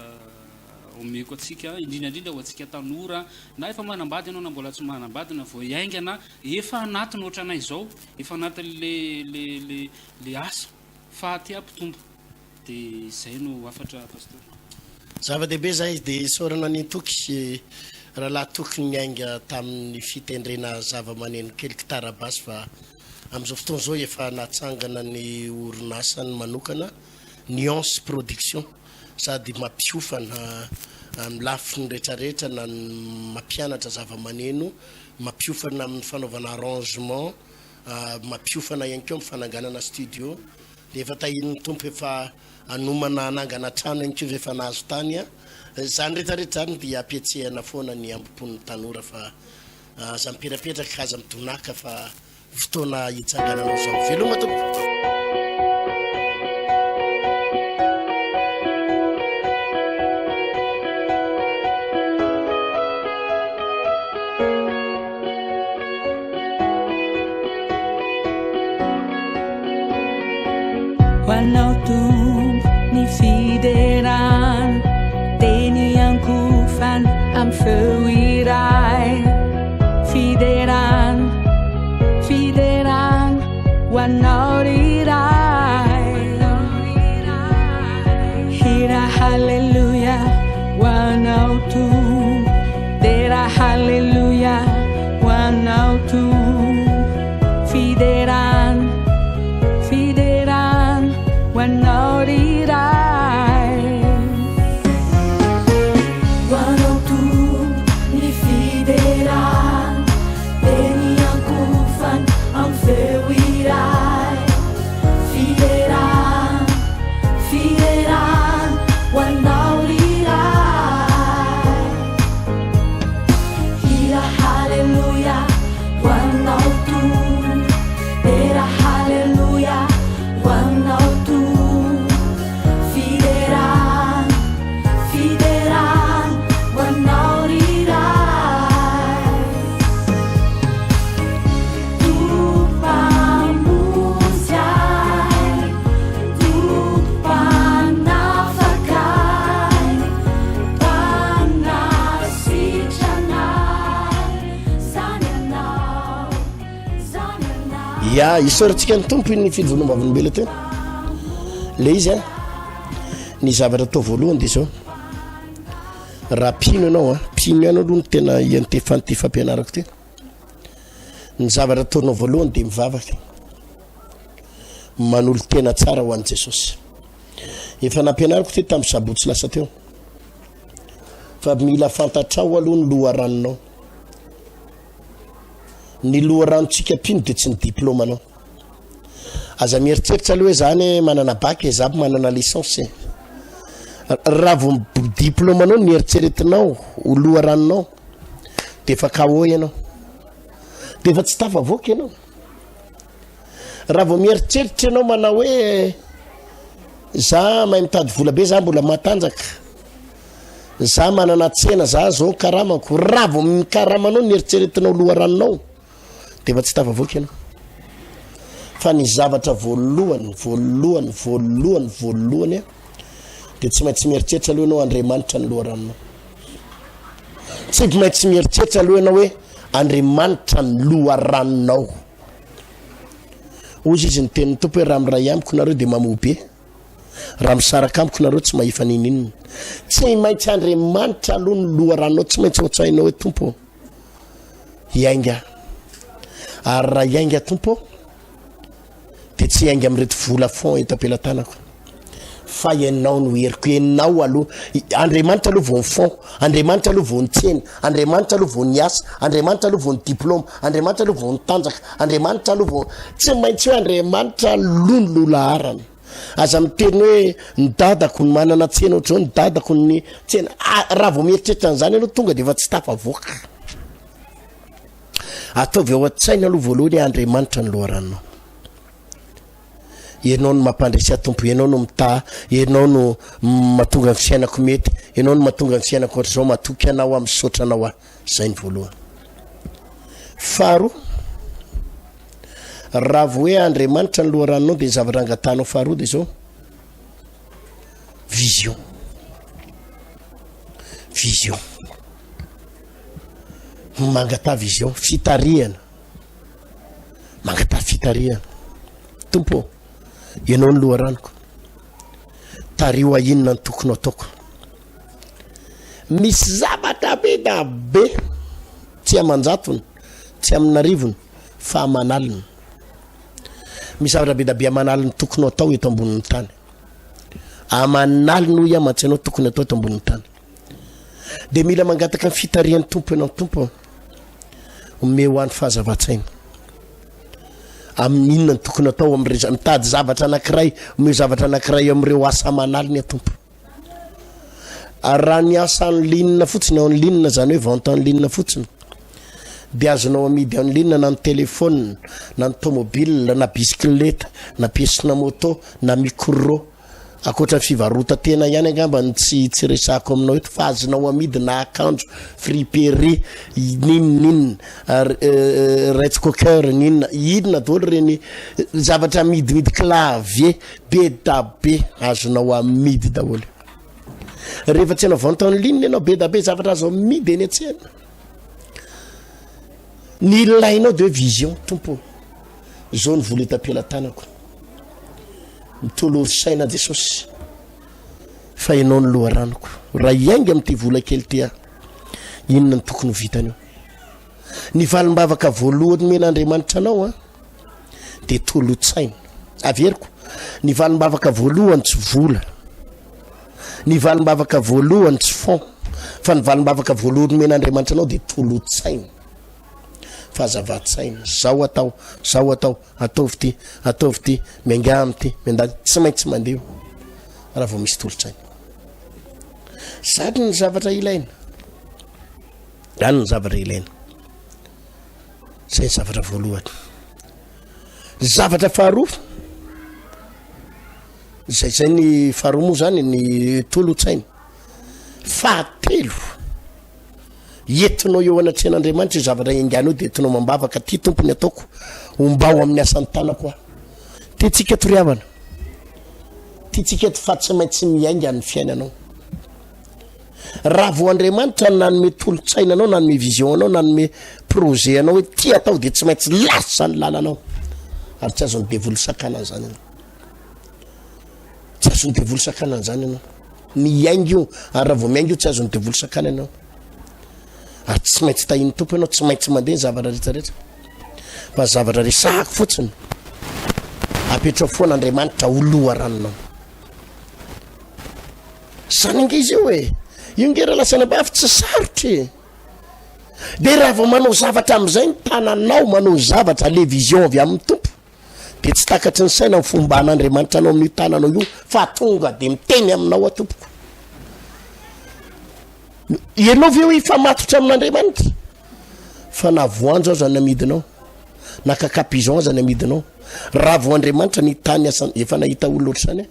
omeko antsika, indrindra indrindra ho antsika tanora, na efa manambady ianao na mbola tsy manambady, na vao hiainga na efa anatiny ohatranay izao, efa anatin'le le le le asa fa te hampitombo. Dia izay no hafatra Pasteur. Zava-dehibe izay, dia isaorana an'i Toky. Rahalahy Toky niainga tamin'ny fitendrena zava-maneno kely gitara basse fa amin'izao fotoana izao efa natsangana ny orinasany manokana Nuance Production sady mampiofana amin'ny lafiny rehetrarehetra na ny mampianatra zava-maneno, mampiofana amin'ny fanaovana arrangement, mampiofana ihany koa amin'ny fananganana studio. Dia efa tahian'ny Tompo efa hanomana hanangana trano ihany koa efa nahazo tany. Izany rehetrarehetra izany dia hampietsehana foana ny hambom-pon'ny tanora fa aza miperapetraka, aza midonaka fa fotoana hitsangananao izao. Veloma tompoko. Ho anao Tompo ny fiderana, teny ankofana amin'ny feo iray. Fiderana, fiderana ho anao ry Ray. Hira haleloia ho anao Tompo, dera haleloia ho anao Tompo. Fiderana, fiderana ho anao ry Ray. Ho anao Tompo ny fiderana, teny ankofana amin'ny feo iray. Fiderana, fiderana ho anao ry Ray. Hira haleloia ho anao Tompo, dera haleloia ho anao Tompo, fiderana, fiderana ho anao ry Ray. Tompo Mpamonjy ahy, Tompo Mpanafaka ahy, Mpanasitrana ahy, zany Ianao, zany Ianao. Ya, isaorantsika ny Tompo iny fijoroam-bavolombelona teo. Le izy an, ny zavatra atao voalohany dia izao. Raha mpino ianao an, mpino ihany aloha no tena iantefan'ity fampianarako ity. Ny zavatra ataonao voalohany dia mivavaka. Manolo-tena tsara ho an'i Jesosy. Efa nampianariko ity tamin'ny sabotsy lasa teo. Fa mila fantatrao aloha ny loharanonao. Ny loharanontsika mpino dia tsy ny diplaomanao. Aza mieritreritra aloha hoe za anie manana bac e, za manana licence e. Raha vao diplaomanao ny eritreretinao ho loharanonao dia efa KO ianao. Dia efa tsy tafavoaka ianao. Raha vao mieritreritra ianao manao hoe za mahay mitady vola be, za mbola matanjaka, za manana tsena, za zao karamako. Raha vao ny karamanao ny eritreretinao loharanonao dia efa tsy tafavoaka ianao. Fa ny zavatra voalohany, voalohany, voalohany, voalohany dia tsy maintsy mieritreritra aloha ianao Andriamanitra ny loharanonao. Tsy maintsy mieritreritra aloha ianao hoe Andriamanitra ny loharanonao. Hoy izy ny tenin'ny Tompo hoe raha miray amiko nareo dia mamoa be. Raha misaraka amiko nareo tsy mahefa ninoninona. Tsy maintsy Andriamanitra aloha ny loharanonao, tsy maintsy ao an-tsainao hoe Tompo hiainga. Ary raha hiainga Tompo dia tsy hiainga amin'ireto vola fond eto am-pelatanako fa ianao no heriko, ianao aloha, Andriamanitra aloha vao ny fond, Andriamanitra aloha vao ny tsena, Andriamanitra aloha vao ny asa, Andriamanitra aloha vao ny diplôme, Andriamanitra aloha vao ny tanjaka, Andriamanitra aloha vao, tsy maintsy hoe Andriamanitra aloha no lohalaharana. Aza miteny hoe ny dadako no manana tsena ohatr'izao, ny dadako ny tsena, ah, raha vao mieritreritra an'izany ianao tonga dia efa tsy tafavoaka. Ataovy ao an-tsaina aloha voalohany hoe Andriamanitra ny loharanonao. Ianao no mampandresy ahy Tompo, Ianao no mitaha, Ianao no mahatonga ny fiainako mety, Ianao no mahatonga ny fiainako ohatr'izao, matoky Anao aho, misaotra Anao aho. Izay ny voalohany. Faharoa, raha vao hoe Andriamanitra ny loharanonao dia ny zavatra angatahanao faharoa dia izao, vision. Vision. Mangataha vision, fitarihana. Mangataha fitarihana. Tompo ô, Ianao no loharanoko. Tariho ahy inona ny tokony ataoko. Misy zavatra. Zavatra be da be, tsy aman-jatony, tsy amin'arivony, fa aman'aliny. Misy zavatra be da be aman'aliny tokony ho atao eto ambonin'ny tany. Aman'aliny hoy aho mantsy anao tokony atao eto ambonin'ny tany. Dia mila mangataka ny fitarihan'ny Tompo ianao, Tompo, omeo ahy ny fahazavan-tsaina. Amin'ny inona no tokony atao amin'ireo, mitady zavatra anankiray, omeo zavatra anankiray amin'ireo asa aman'aliny aho Tompo. Ary raha ny asa en ligne fotsiny, en ligne zany hoe vente en ligne fotsiny, dia azonao amidy en ligne na ny téléphone, na ny tomobile, na bisikileta, na pièce-na moto, na micro. Ankoatra ny fivarotan-tena ihany angamba no tsy tsy resahako aminao eto fa azonao amidy na akanjo, friperie, n'inona n'inona, rice cooker, n'inona, inona daholo ireny zavatra amidimidy, clavier, be da be azonao amidy daholo. Rehefa tsy hanao vente en ligne ianao, be da be zavatra azo amidy eny an-tsena. Ny ilainao de hoe vision, Tompo ô, zao ny vola eto am-pelatanako. Mitolory saina Jesosy fa ianao no loharanoko. Raha hiainga amin'ity vola kely ity aho, inona no tokony ho vitan'io? Ny valim-bavaka voalohany omen'Andriamanitra anao an, dia tolo-tsaina. Averiko, ny valim-bavaka voalohany tsy vola. Ny valim-bavaka voalohany tsy fond. Fa ny valim-bavaka voalohany omen'Andriamanitra anao dia tolo-tsaina. Fahazavan-tsaina. Zao atao, zao atao, Ataovy ity, ataovy ity, miaingà amin'ity, miandany, tsy maintsy mandeha io raha vao misy tolo-tsaina. Zany ny zavatra ilaina. Zany ny zavatra ilaina. Zay ny zavatra voalohany. Zavatra faharoa, zay zay ny faharoa moa zany ny tolo-tsaina. Fahatelo, Entinao eo anatrehan'Andriamanitra io zavatra enganao dia entinao amam-bavaka, Ty Tompo ny ataoko, ombao amin'ny asan'ny tanako aho. Tiantsika eto ry havana, tiantsika eto fa tsy maintsy miainga ny fiainanao. Raha vao Andriamanitra nanome tolo-tsaina anao, nanome vision anao, nanome projet anao hoe ty atao dia tsy maintsy lasa ny lalanao. Ary tsy azon'ny devoly sakanana izany ianao. Tsy azon'ny devoly sakanana izany ianao. Miainga io, ary raha vao miainga io tsy azon'ny devoly sakana ianao. Ary tsy maintsy tahin'ny Tompo ianao, tsy maintsy mandeha ny zavatra rehetra rehetra. Fa zavatra resahako fotsiny, apetrao foana Andriamanitra ho loharanonao. Zany ange izy io e. Io nge raha lasa anabavy tsy sarotra e. De raha vao manao zavatra amin'izay ny tananao, manao zavatra, le vision avy amin'ny Tompo. Dia tsy takatry ny saina ny fomban'Andriamanitra anao amin'io tananao io fa tonga dia miteny aminao aho tompoko. Ianao ve hoe hifamatotra amin'Andriamanitra? Fa na voanjo aza ny amidinao, na kaka pigeon aza ny amidinao, raha vao Andriamanitra ny tany asa, efa nahita olona ohatr'izany aho,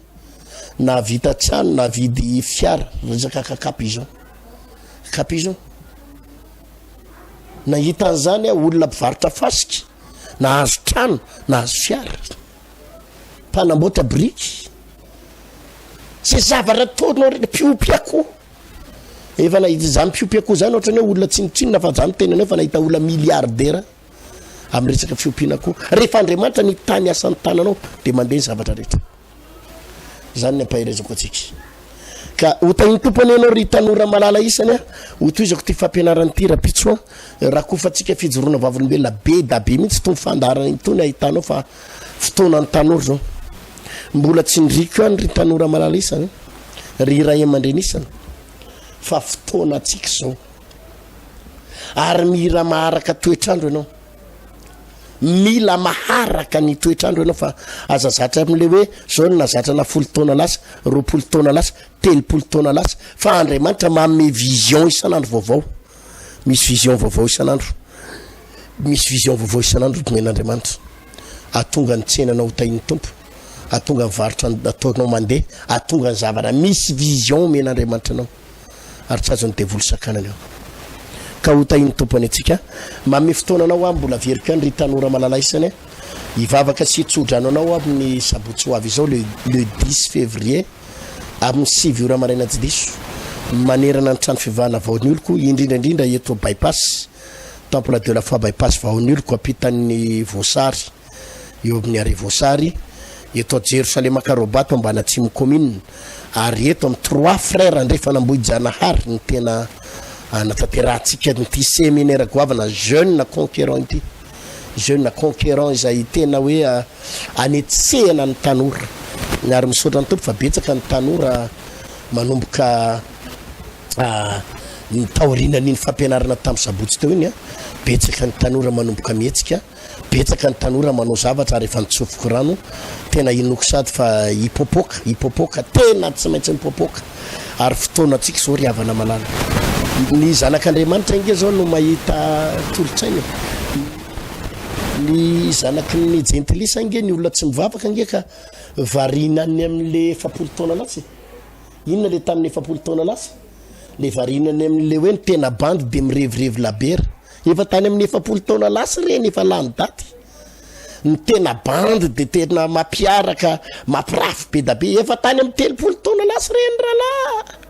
nahavita trano, nahavidy fiara, resaka kaka pigeon. Kaka pigeon. Nahita an'izany aho, olona mpivarotra fasika. Nahazo trano, nahazo fiara, mpanamboatra biriky, zay zavatra ataonao reny, mpiompy akoho. Efa nahita izany mpiompy akoho zany ohatrany hoe olona tsinontsinona fa za miteny anao fa nahita olona milliardaire amin'ny resaka fiompiana akoho. Rehefa Andriamanitra ny tany asan'ny tananao dia mandeha ny zavatra rehetra. Zany ny ampaherezako antsika. Ka ho tahin'ny Tompo anie ianao ry tanora malala isany a. Ho tohizako ity fampianarana ity rapitso a. Rakofantsika fijoroana vavolombelona be da be mihitsy itony fandaharana itony ahitanao fa fotoanan'ny tanora izao. Mbola tsindriko ihany ry tanora malala isany, ry ray aman-dreny isany fa fotoanantsika izao. Ary mira maharaka toetr'andro ianao. Mila maharaka ny toetr'andro ianao fa aza zatra amin'ilay hoe zao no nazatra na folo taona lasa, 20 taona lasa, 30 taona lasa fa Andriamanitra manome vision isan'andro vaovao. Misy vision vaovao isan'andro. Misy vision vaovao isan'andro omen'Andriamanitra. Atonga ny tsenanao ho tahin'ny Tompo. Atonga ny varotra ataonao mandeha. Atonga ny zavatra. Misy vision omen'Andriamanitra anao. Ary tsy azon'ny devoly sakanana io. Ka ho tahin'ny Tompo anie antsika. Manome fotoana anao aho mbola averiko ihany ry tanora malala isany a. Hivavaka sy hitsodrano anao aho amin'ny sabotsy ho avy izao le le 10 février. Amin'ny 9 ora maraina tsy diso, manerana ny trano fivavahana Vaonioloko, indrindra indrindra eto By-pass, Temple de la Foi By-pass Vaonioloko, ampitan'ny Voasary, eo amin'ny arrêt Voasary, eto Jerosalema Karobato Ambanatsimo Commune, ary eto amin'ny Trois Frères Andrefan'Ambohijanahary no tena. Hanatanterahantsika an'ity seminaire goavana Jeune Conquérant ity. Jeune Conquérant izay tena hoe anetsehana ny tanora. Ary misaotra ny Tompo fa betsaka ny tanora manomboka ny taorianan'iny fampianarana tamin'ny sabotsy teo iny. Betsaka ny tanora manomboka mihetsika. Betsaka ny tanora manao zavatra ary efa nitsofoko rano, tena inoako sady fa hipopoka, hipopoka, tena tsy maintsy mipopoka ary fotoanantsika izao ry havana malala. Ny zanak'Andriamanitra ange izao no mahita tolo-tsaina e. Ny zanaky ny jentilisa ange, ny olona tsy mivavaka ange ka variana any amin'le 40 taona lasa e. Inona le tamin'ny 40 taona lasa? Le variana any amin'le hoe ny tena bandy dia mirevirevy labera. Efa tany amin'ny 40 taona lasa ireny efa lany daty. Ny tena bandy dia tena mampiaraka, mampirafy be da be. Efa tany amin'ny 30 taona lasa ireny rahalahy.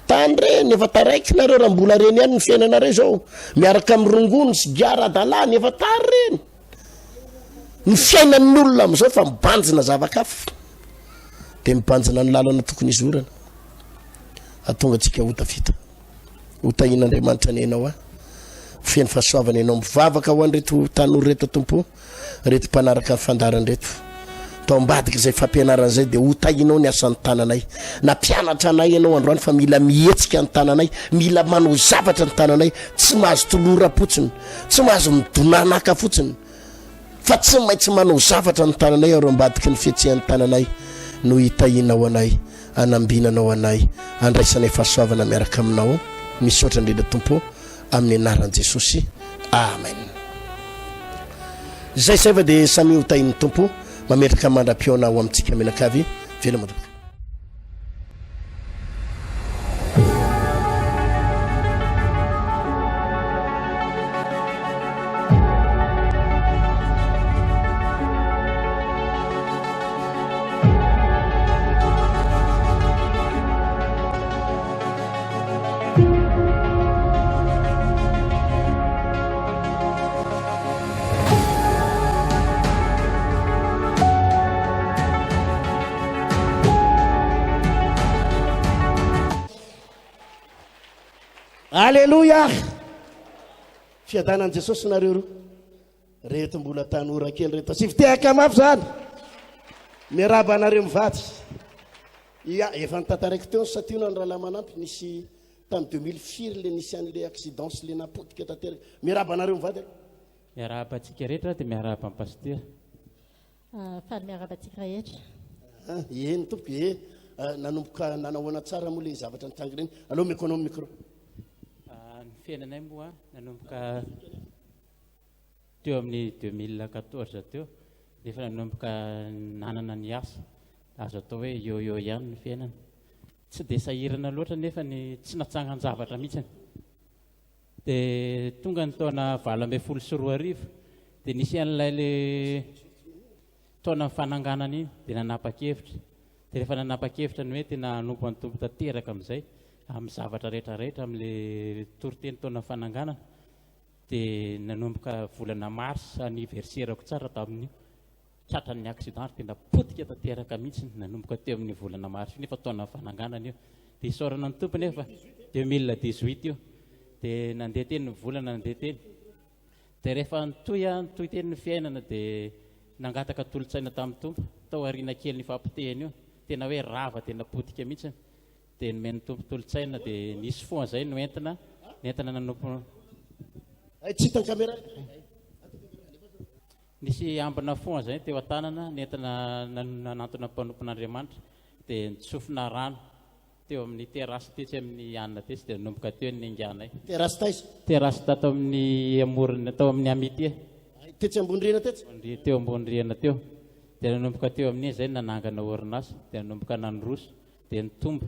Tany ireny, efa taraiky nareo raha mbola reny ihany ny fiainanareo izao. Miaraka amin'ny rongony, sigara, adalàna, efa tary ireny. Ny fiainan'ny olona amin'izao fa mibanjina zava-kafa. Dia mibanjina ny lalana tokony hizorana. Hahatonga antsika ho tafita. Ho tahian'Andriamanitra anie ianao a. Feno fahasoavana ianao. Mivavaka ho an'ireto tanora ireto Tompo, ireto mpanaraka ny fandaharana ireto. Tao ambadika izay fampianarana izay dia ho tahianao ny asan'ny tananay. Nampianatra anay ianao androany fa mila mihetsika ny tananay, mila manao zavatra ny tananay, tsy mahazo toloram-potsiny, tsy mahazo midonanaka fotsiny. Fa tsy maintsy manao zavatra ny tananay ary ao ambadiky ny fihetsehan'ny tananay no hitahianao anay, hanambinanao anay, handraisanay fahasoavana miaraka aminao. Misaotra indrindra Tompo ô, amin'ny anaran'i Jesosy. Amen. Zay zay fa dia samia ho tahin'ny Tompo, mametraka mandra-pihaona ho amintsika mianakavy. Veloma tompoko. Aleloia! Fiadanan'i Jesosy nareo roa. Reto mbola tanora kely reto. Asivy tehaka mafy zany. Miarahaba anareo mivady. Ia, efa notantaraiko teo ny santionany rahalahy Manampy nisy tamin'ny 2000 firy le nisy an'le accident sy le napotika tanteraka. Miarahaba anareo mivady aloha. Miarahaba antsika rehetra dia miarahaba an'i Pasitera. Faly miarahaba antsika rehetra. Ah, eny tompoko e. Ah, nanomboka nanahoana tsara moa le zavatra nitranga ireny. Aleo omeko anao ny micro. Ah, ny fiainanay moa nanomboka teo amin'ny 2014 teo, nefa nanomboka nanana ny asa. Azo atao hoe eo eo ihany ny fiainana. Tsy dia sahirana loatra nefa ny tsy natsangan-javatra mihitsy. Dia tonga ny taona 2018, dia nisy an'ilay le taona fananganana iny, dia nanapa-kevitra. Dia rehefa nanapa-kevitra ny hoe tena hanompo an'ny Tompo tanteraka amin'izay, amin'ny zavatra rehetra rehetra, amin'ilay toriteny taona fananganana, dia nanomboka volana mars, anniversaire-ko tsara tamin'io. Tratran'ny accident ary tena potika tanteraka mihitsy nanomboka teo amin'ny volana mars io nefa taona fananganana io. Dia isaorana ny Tompo nefa 2018 io. Dia nandeha teny ny volana nandeha teny. Dia rehefa nitohy nitohy teny ny fiainana dia nangataka tolo-tsaina tamin'ny Tompo. Tao aoriana kelin'io fahapotehana io, tena hoe rava tena potika mihitsy. Dia nomen'ny Tompo tolo-tsaina dia nisy fo an'izay noentina, nentina nanompo. Ay, tsy hitan'ny caméra. Nisy ambina foana izay teo an-tanana nentina nanantona ny mpanompon'Andriamanitra dia nitsofina rano teo amin'ny terrasse tetsy amin'ny Anna tetsy dia nanomboka teo ny ninganay. Terrasse taiza? Terrasse tato amin'ny amorony tao amin'ny Amitié. Tetsy ambony rihana tetsy? Teo ambony rihana teo. Dia nanomboka teo amin'iny izay nanangana orinasa dia nanomboka nandroso dia nitombo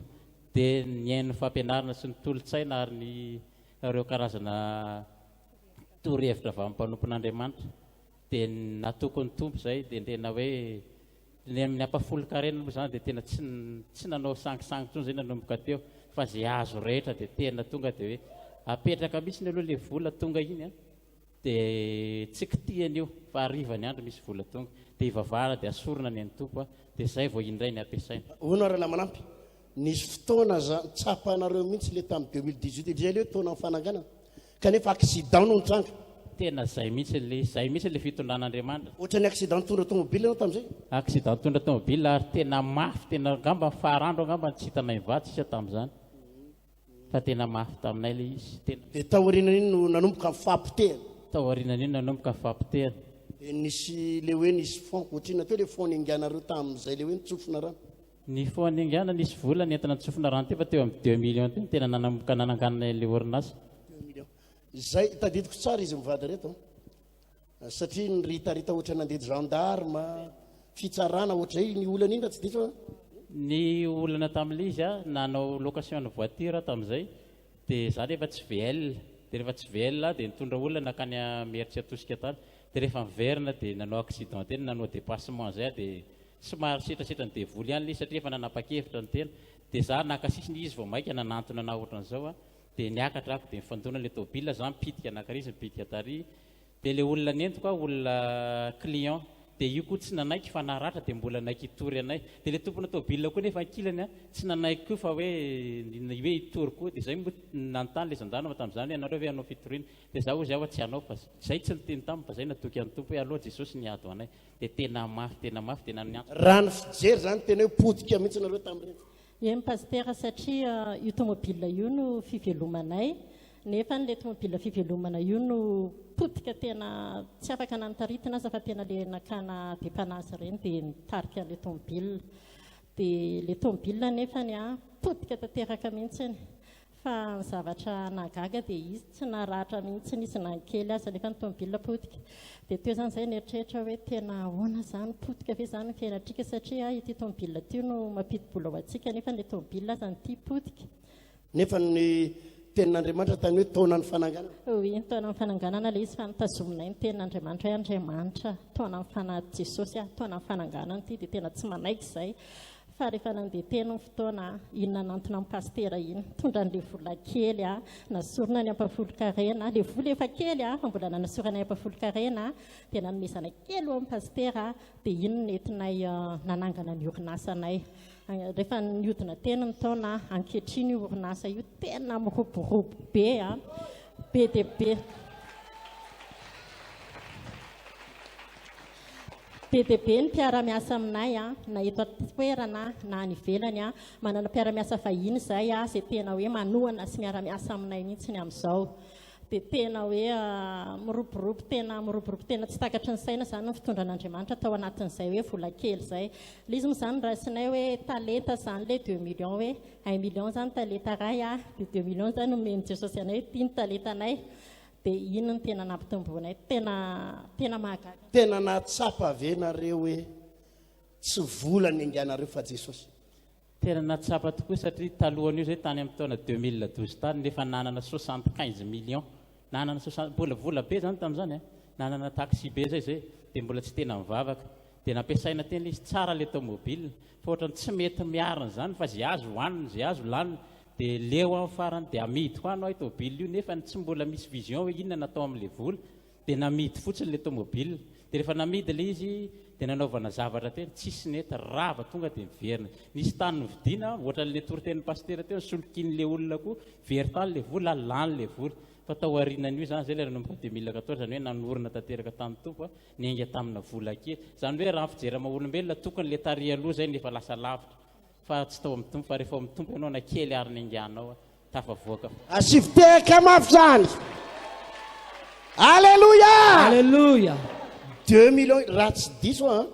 dia nihaino ny fampianarana sy ny tolo-tsaina ary ny ireo karazana torohevitra avy amin'ny mpanompon'Andriamanitra dia natoky ny Tompo izay dia tena hoe ny amin'ny ampafolon-karena aloha izany dia tena tsy tsy nanao sangisangy intsony izay nanomboka teo fa izay azo rehetra dia tena tonga dia hoe apetraka mihitsy aloha ilay vola tonga iny an dia tsy kitihana io fa hariva ny andro misy vola tonga dia ivavahana dia asorina ny an'ny Tompo dia izay vao indray ny ampiasaina. Hono ary Ralamanampy. Nisy fotoana aza tsapanareo mihitsy le tamin'ny 2018 izay le hoe taonan'ny fananganana kanefa accident no nitranga. Tena zay mihitsy le izy, zay mihitsy le fitondran'Andriamanitra. Ohatran'ny accident nitondra tomobile ianao tamin'izay? Accident nitondra tomobile ary tena mafy, tena angamba ny farandro angamba no tsy hitanay mivady sisa tamin'izany. Fa tena mafy taminay le izy, tena. Dia taorianan'iny no nanomboka ny fahapotehana? Taorianan'iny nanomboka ny fahapotehana. Dia nisy le hoe nisy fond, ohatrinona teo le fond nianganareo tamin'izay le hoe nitsofina rano? Ny fond niangana nisy vola nentina nitsofina rano teo fa teo amin'ny deux millions teo no tena nanomboka nananganana ilay orinasa. Deux millions. Izay tadidiko tsara izy mivady ireto an. Satria niritarita ohatra nandeha gendarme, fitsarana ohatr'izay ny olana iny raha tsy diso an. Ny olana tamin'ilay izy an, nanao location ny voiture aho tamin'izay, dia za nefa tsy VL, dia rehefa tsy VL aho dia nitondra olona nankany Imerintsiatosika tany, dia rehefa niverina dia nanao accident teny, nanao dépassement izay aho dia somary setrasetran'ny devoly ihany ilay izy satria efa nanapa-kevitra ny tena, dia za naka sisiny izy vao maika nanantona anah ohatran'izao an, Dia niakatra ako dia nifandona ilay tôbila, za mipitika nakary izy mipitika tary, dia ilay olona nentiko aho olona client, dia io koa tsy nanaiky fa naratra dia mbola naiky hitory anay, dia ilay tompona tôbila koa nefa ankilany an, tsy nanaiky koa fa hoe hoe hitory koa, dia zay moa nanontany ilay gendarme tamin'izany hoe ianareo ve hanao fitoriana, dia za hozy aho tsy hanao fa zay tsy niteny taminy fa zay natoky an'ny Tompo hoe aleo Jesosy niady ho anay, dia tena mafy tena mafy dia niantso. Raha ny fijery izany tena hoe potika mihitsy nareo tamin'ireny. Eny Pasitera satria io tomobile io no fivelomanay nefa le tomobile fivelomana io no potika tena tsy afaka na notaritina aza fa tena le nakana depannage ireny dia nitarika an'le tomobile dia le tomobile nefany a potika tanteraka mihitsiny Fa ny zavatra nahagaga dia izy tsy naratra mihitsy izy na ny kely aza nefa ny tomobile potika. Dia teo izany izahay nieritreritra hoe tena ahoana izany, potika ve izany ny fiainantsika satria ity tomobile ity no mampidi-bola ho antsika nefa ilay tomobile aza ity potika. Nefa ny tenin'Andriamanitra tany hoe taonan'ny fananganana. Oui, ny taonan'ny fananganana ilay izy fa notazominay ny tenin'Andriamanitra hoe Andriamanitra, taonan'ny fanahy Jesosy aho, taonan'ny fananganana ity dia tena tsy manaiky izay. Fa rehefa nandeha teny ny fotoana, iny nanantona an'i Pasitera iny, nitondra an'ilay vola kely, nasorina ny ampahafolon-karena, ilay vola efa kely fa mbola nanasorana ny ampahafolon-karena, dia nanomezana kely ho an'i Pasitera, dia iny no nentinay nanangana ny orinasanay. Rehefa nihodina teny ny taona, ankehitriny io orinasa io tena miroborobo be, be dia be. Be dia be ny mpiara-miasa aminay, na eto an-toerana na any ivelany. Manana mpiara-miasa vahiny izahay izay tena hoe manohana sy miara-miasa aminay mihitsy amin'izao. Dia tena hoe miroborobo, tena miroborobo, tena tsy takatry ny saina izany ny fitondran'Andriamanitra tao anatin'izay hoe vola kely izay. Ilay izy moa izany raisinay hoe talenta izany ilay deux millions hoe un million izany talenta iray, dia deux millions izany omen'i Jesosy anay hoe ity ny talentanay. Dia iny no tena nampitomboanay. Tena tena mahagaga. Tena nahatsapa ve nareo hoe tsy vola ny enganareo fa Jesosy? Tena nahatsapa tokoa satria talohan'io zay tany amin'ny taona 2012 tany nefa nanana 75 millions. Nanana soixante, mbola vola be zany tamin'izany an. Nanana taxi be zay zay dia mbola tsy tena nivavaka. Dia nampiasaina teny ilay izy, tsara ilay tomobile fa ohatran'ny tsy mety miarina izany fa izay azo hohanina, izay azo lanina. Dia leo aho farany dia amidiko any hoa io tôbile io nefa tsy mbola misy vision hoe inona natao amin'ilay vola dia namidy fotsiny ilay tômôbile dia rehefa namidy ilay izy dia nanaovana zavatra teny tsisy nety rava tonga dia miverina nisy tany novidiana ohatran'ilay toritenin'ny pasitera teo nisolokian'ilay olona koa very tany ilay vola lany ilay vola fa tao aorianan'io izany izay ilay nanomboka 2014 izany hoe nanorina tanteraka tamin'ny Tompo niainga tamina vola kely izany hoe raha ny fijery maha olombelona tokony ilay tary aloha izay nefa lasa lavitra Fa tsy tao amin'ny Tompo, fa rehefa ao amin'ny Tompo ianao na kely ary ny inganao tafavoaka. Asivo tehaka mafy zany. Alléluia! Alléluia! Deux millions, raha tsy diso aho an,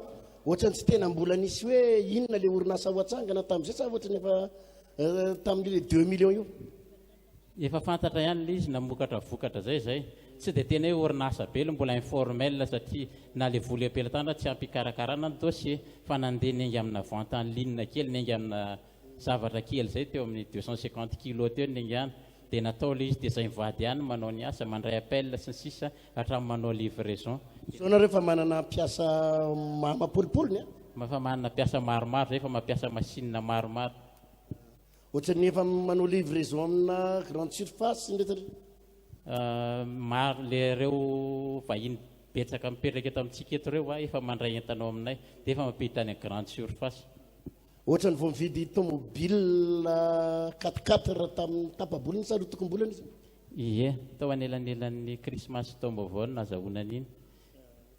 ohatran'ny tsy tena mbola nisy hoe inona le orinasa ho atsangana tamin'izay sa ohatran'ny efa tamin'io le deux millions io? Efa fantatra ihany ilay izy namokatra vokatra zay zay. Tsy dia tena hoe orinasa be lo mbola informel satria na le vola eo am-pelatanana tsy ampy hikarakarana ny dossier fa nandeha niainga amina vente en ligne kely niainga amina zavatra kely zay teo amin'ny 250 kilos teo niaingana dia natao ilay izy dia zay mivady ihany manao ny asa mandray appel sy ny sisa hatramin'ny manao livraison. Zao nareo efa manana mpiasa amam-polopolony an? Efa manana mpiasa maromaro zay efa mampiasa machine maromaro. Ohatran'ny efa manao livraison amina grande surface ny rehetra rehetra. Maro le reo vahiny betsaka mipetraka eto amintsika eto reo a, efa mandray entana ao aminay dia efa mampiditra any grande surface. Ohatran'ny vao nividy tomobile quatre quatre tamin'ny tapa-bolana sa rotokom-bolana izy? Ie, tao anelanelan'ny krismasy sy taom-baovao no nazahoana an'iny.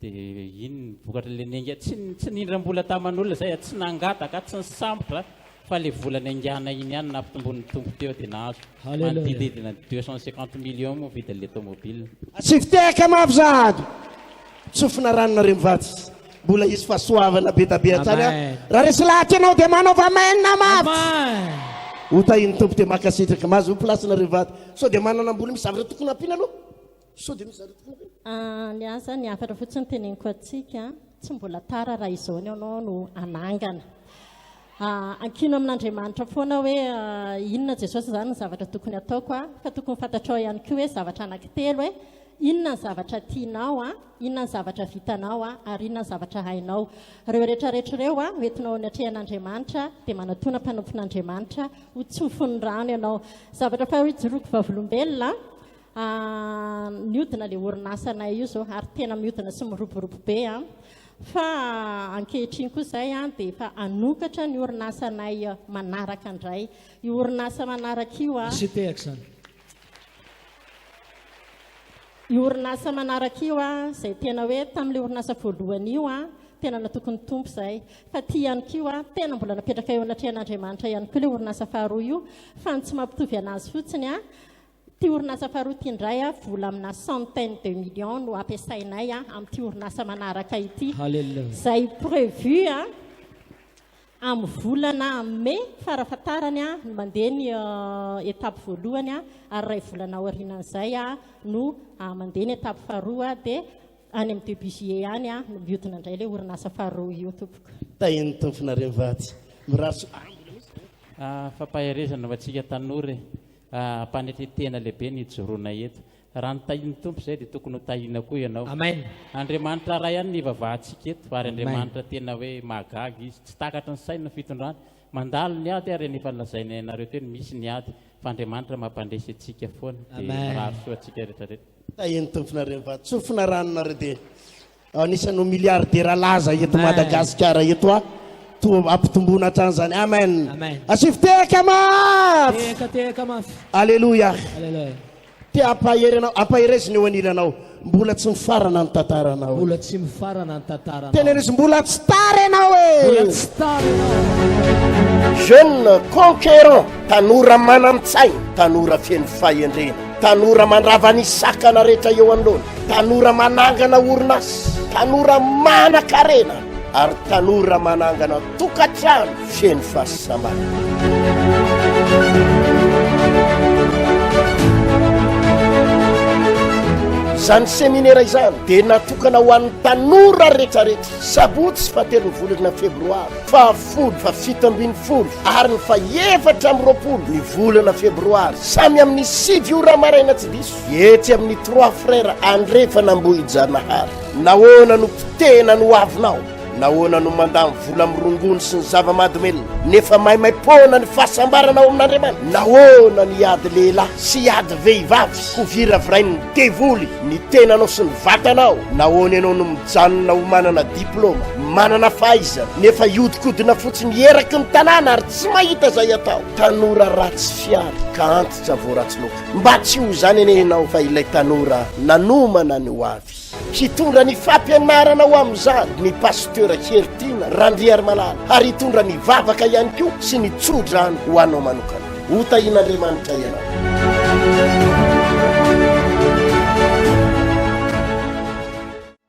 Dia iny ny vokatra le niainga, tsy tsy nindram-bola taman'olona zay, tsy nangataka, tsy nisambotra fa le vola niaingàna iny ihany nampitomboin'ny Tompo teo dia nahazo. Haleloia. Manodidididina 250 millions moa vidin'le tomobile. Asio fitehaka mafy zany! Tsofina rano nareo mivady. Mbola hisy fahasoavana be da be hatrany an. Amen. Raha resy lahatra ianao dia manaova amen mafy. Amen. Ho tahin'ny Tompo dia mankasitraka. Mahazoa place nareo mivady. Sao dia manana mbola misy zavatra tokony hampiana aloha? Sao dia misy zavatra tokony hampiana? Ah, ny ahy zany hafatra fotsiny teneniko antsika, tsy mbola tara raha izao ny anao no hanangana. Ah, ankino amin'Andriamanitra foana hoe ah, inona Jesosy izany ny zavatra tokony hataoko ah, fa tokony fantatrao ihany koa hoe zavatra anankitelo hoe inona ny zavatra tianao ah, inona ny zavatra vitanao ah, ary inona ny zavatra hainao. Ireo rehetrarehetra ireo ah, hoentinao eo anatrehan'Andriamanitra dia manatona mpanompon'Andriamanitra ho tsofin'ny rano ianao. Zavatra faharoa ijoroako vavolombelona ah, niodina ilay orinasanay io izao ary tena miodina sy miroborobo be ah. Fa ankehitriny koa izay dia efa hanokatra ny orinasanay manaraka indray. Io orinasa manaraka io. Asio tehaka izany. Io orinasa manaraka io izay tena hoe tamin'ilay orinasa voalohany io tena natoky ny Tompo izay. Fa ity ihany koa tena mbola napetraka eo anatrehan'Andriamanitra ihany koa ilay orinasa faharoa io fa ny tsy mampitovy anazy fotsiny Ity orinasa faharoa ity indray, vola amina centaine de millions no ampiasainay amin'ity orinasa manaraka ity, izay prévu amin'ny volana mai farafahatarany no mandeha ny étape voalohany ary iray volana aorianan'izay no mandeha ny étape faharoa dia any amin'ny début juillet any no mihodina indray ilay orinasa faharoa io tompoko. Tahin'ny Tompo nareo mivady. Mirary soa. Fampaherezana ho antsika tanora e. Ampanetren-tena lehibe ny hijoroana eto. Raha notahian'ny Tompo izay dia tokony ho tahiana koa ianao. Amen. Andriamanitra Ray ihany no ivavahantsika eto ary Amen. Andriamanitra tena hoe mahagaga Izy. Tsy takatry ny saina ny fitondrany. Mandalo ny ady ary efa nolazainay anareo teo ny misy ny ady fa Andriamanitra mampandresy antsika foana dia Amen. mirary soa antsika rehetra rehetra. Tahian'ny Tompo nareo mivady. Tsofina rano nareo dia Anisan'ny ho milliardaire laza eto Madagasikara eto aho. Toa ampitomboina hatrany izany. Amen. Amen. Asio fitehaka mafy. Tehaka, tehaka mafy. Aleloia. Aleloia. Te hampahery anao, ampaherezo ny eo anilanao. Mbola tsy mifarana ny tantaranao. Mbola tsy mifarana ny tantaranao. Teneno izy mbola tsy tara ianao e. Mbola tsy tara ianao. Jeune conquérant, tanora manan-tsaina, tanora feno fahendrena, tanora mandrava ny sakana rehetra eo anoloana. Tanora manangana orinasa, tanora manan-karena ary tanora manangana tokantrano feno fahasambarana. Izany seminera izany dia natokana ho an'ny tanora rehetrarehetra. Sabotsy fahatelon'ny volana febroary, fahafolo, fahafito ambin'ny folo ary ny fahefatra amby roapolo ny volana febroary, samy amin'ny sivy ora maraina tsy diso. Etsy amin'ny Trois Frères Andrefana Ambohijanahary. Nahoana no potehina ny hoavinao? Nahoana no mandany vola amin'ny rongony sy ny zava-mahadomelina nefa maimaim-poana ny fahasambarana ao amin'Andriamanitra? Nahoana no hiady lehilahy sy hiady vehivavy ho viravirain'ny devoly ny tenanao sy ny vatanao? Nahoana ianao no mijanona ho manana diplaoma, manana fahaizana, nefa hiodikodina fotsiny eraky ny tanàna ary tsy mahita izay atao? Tanora ratsy fiary ka antitra vao ratsy loaka. Mba tsy ho izany anie ianao fa ilay tanora nanomana ny ho avy. Hitondra ny fampianarana ho amin'izany ny Pasteur Heritiana Randriarimalala ary hitondra ny vavaka ihany koa sy ny tsodrano ho anao manokana. Ho tahian'Andriamanitra ianao.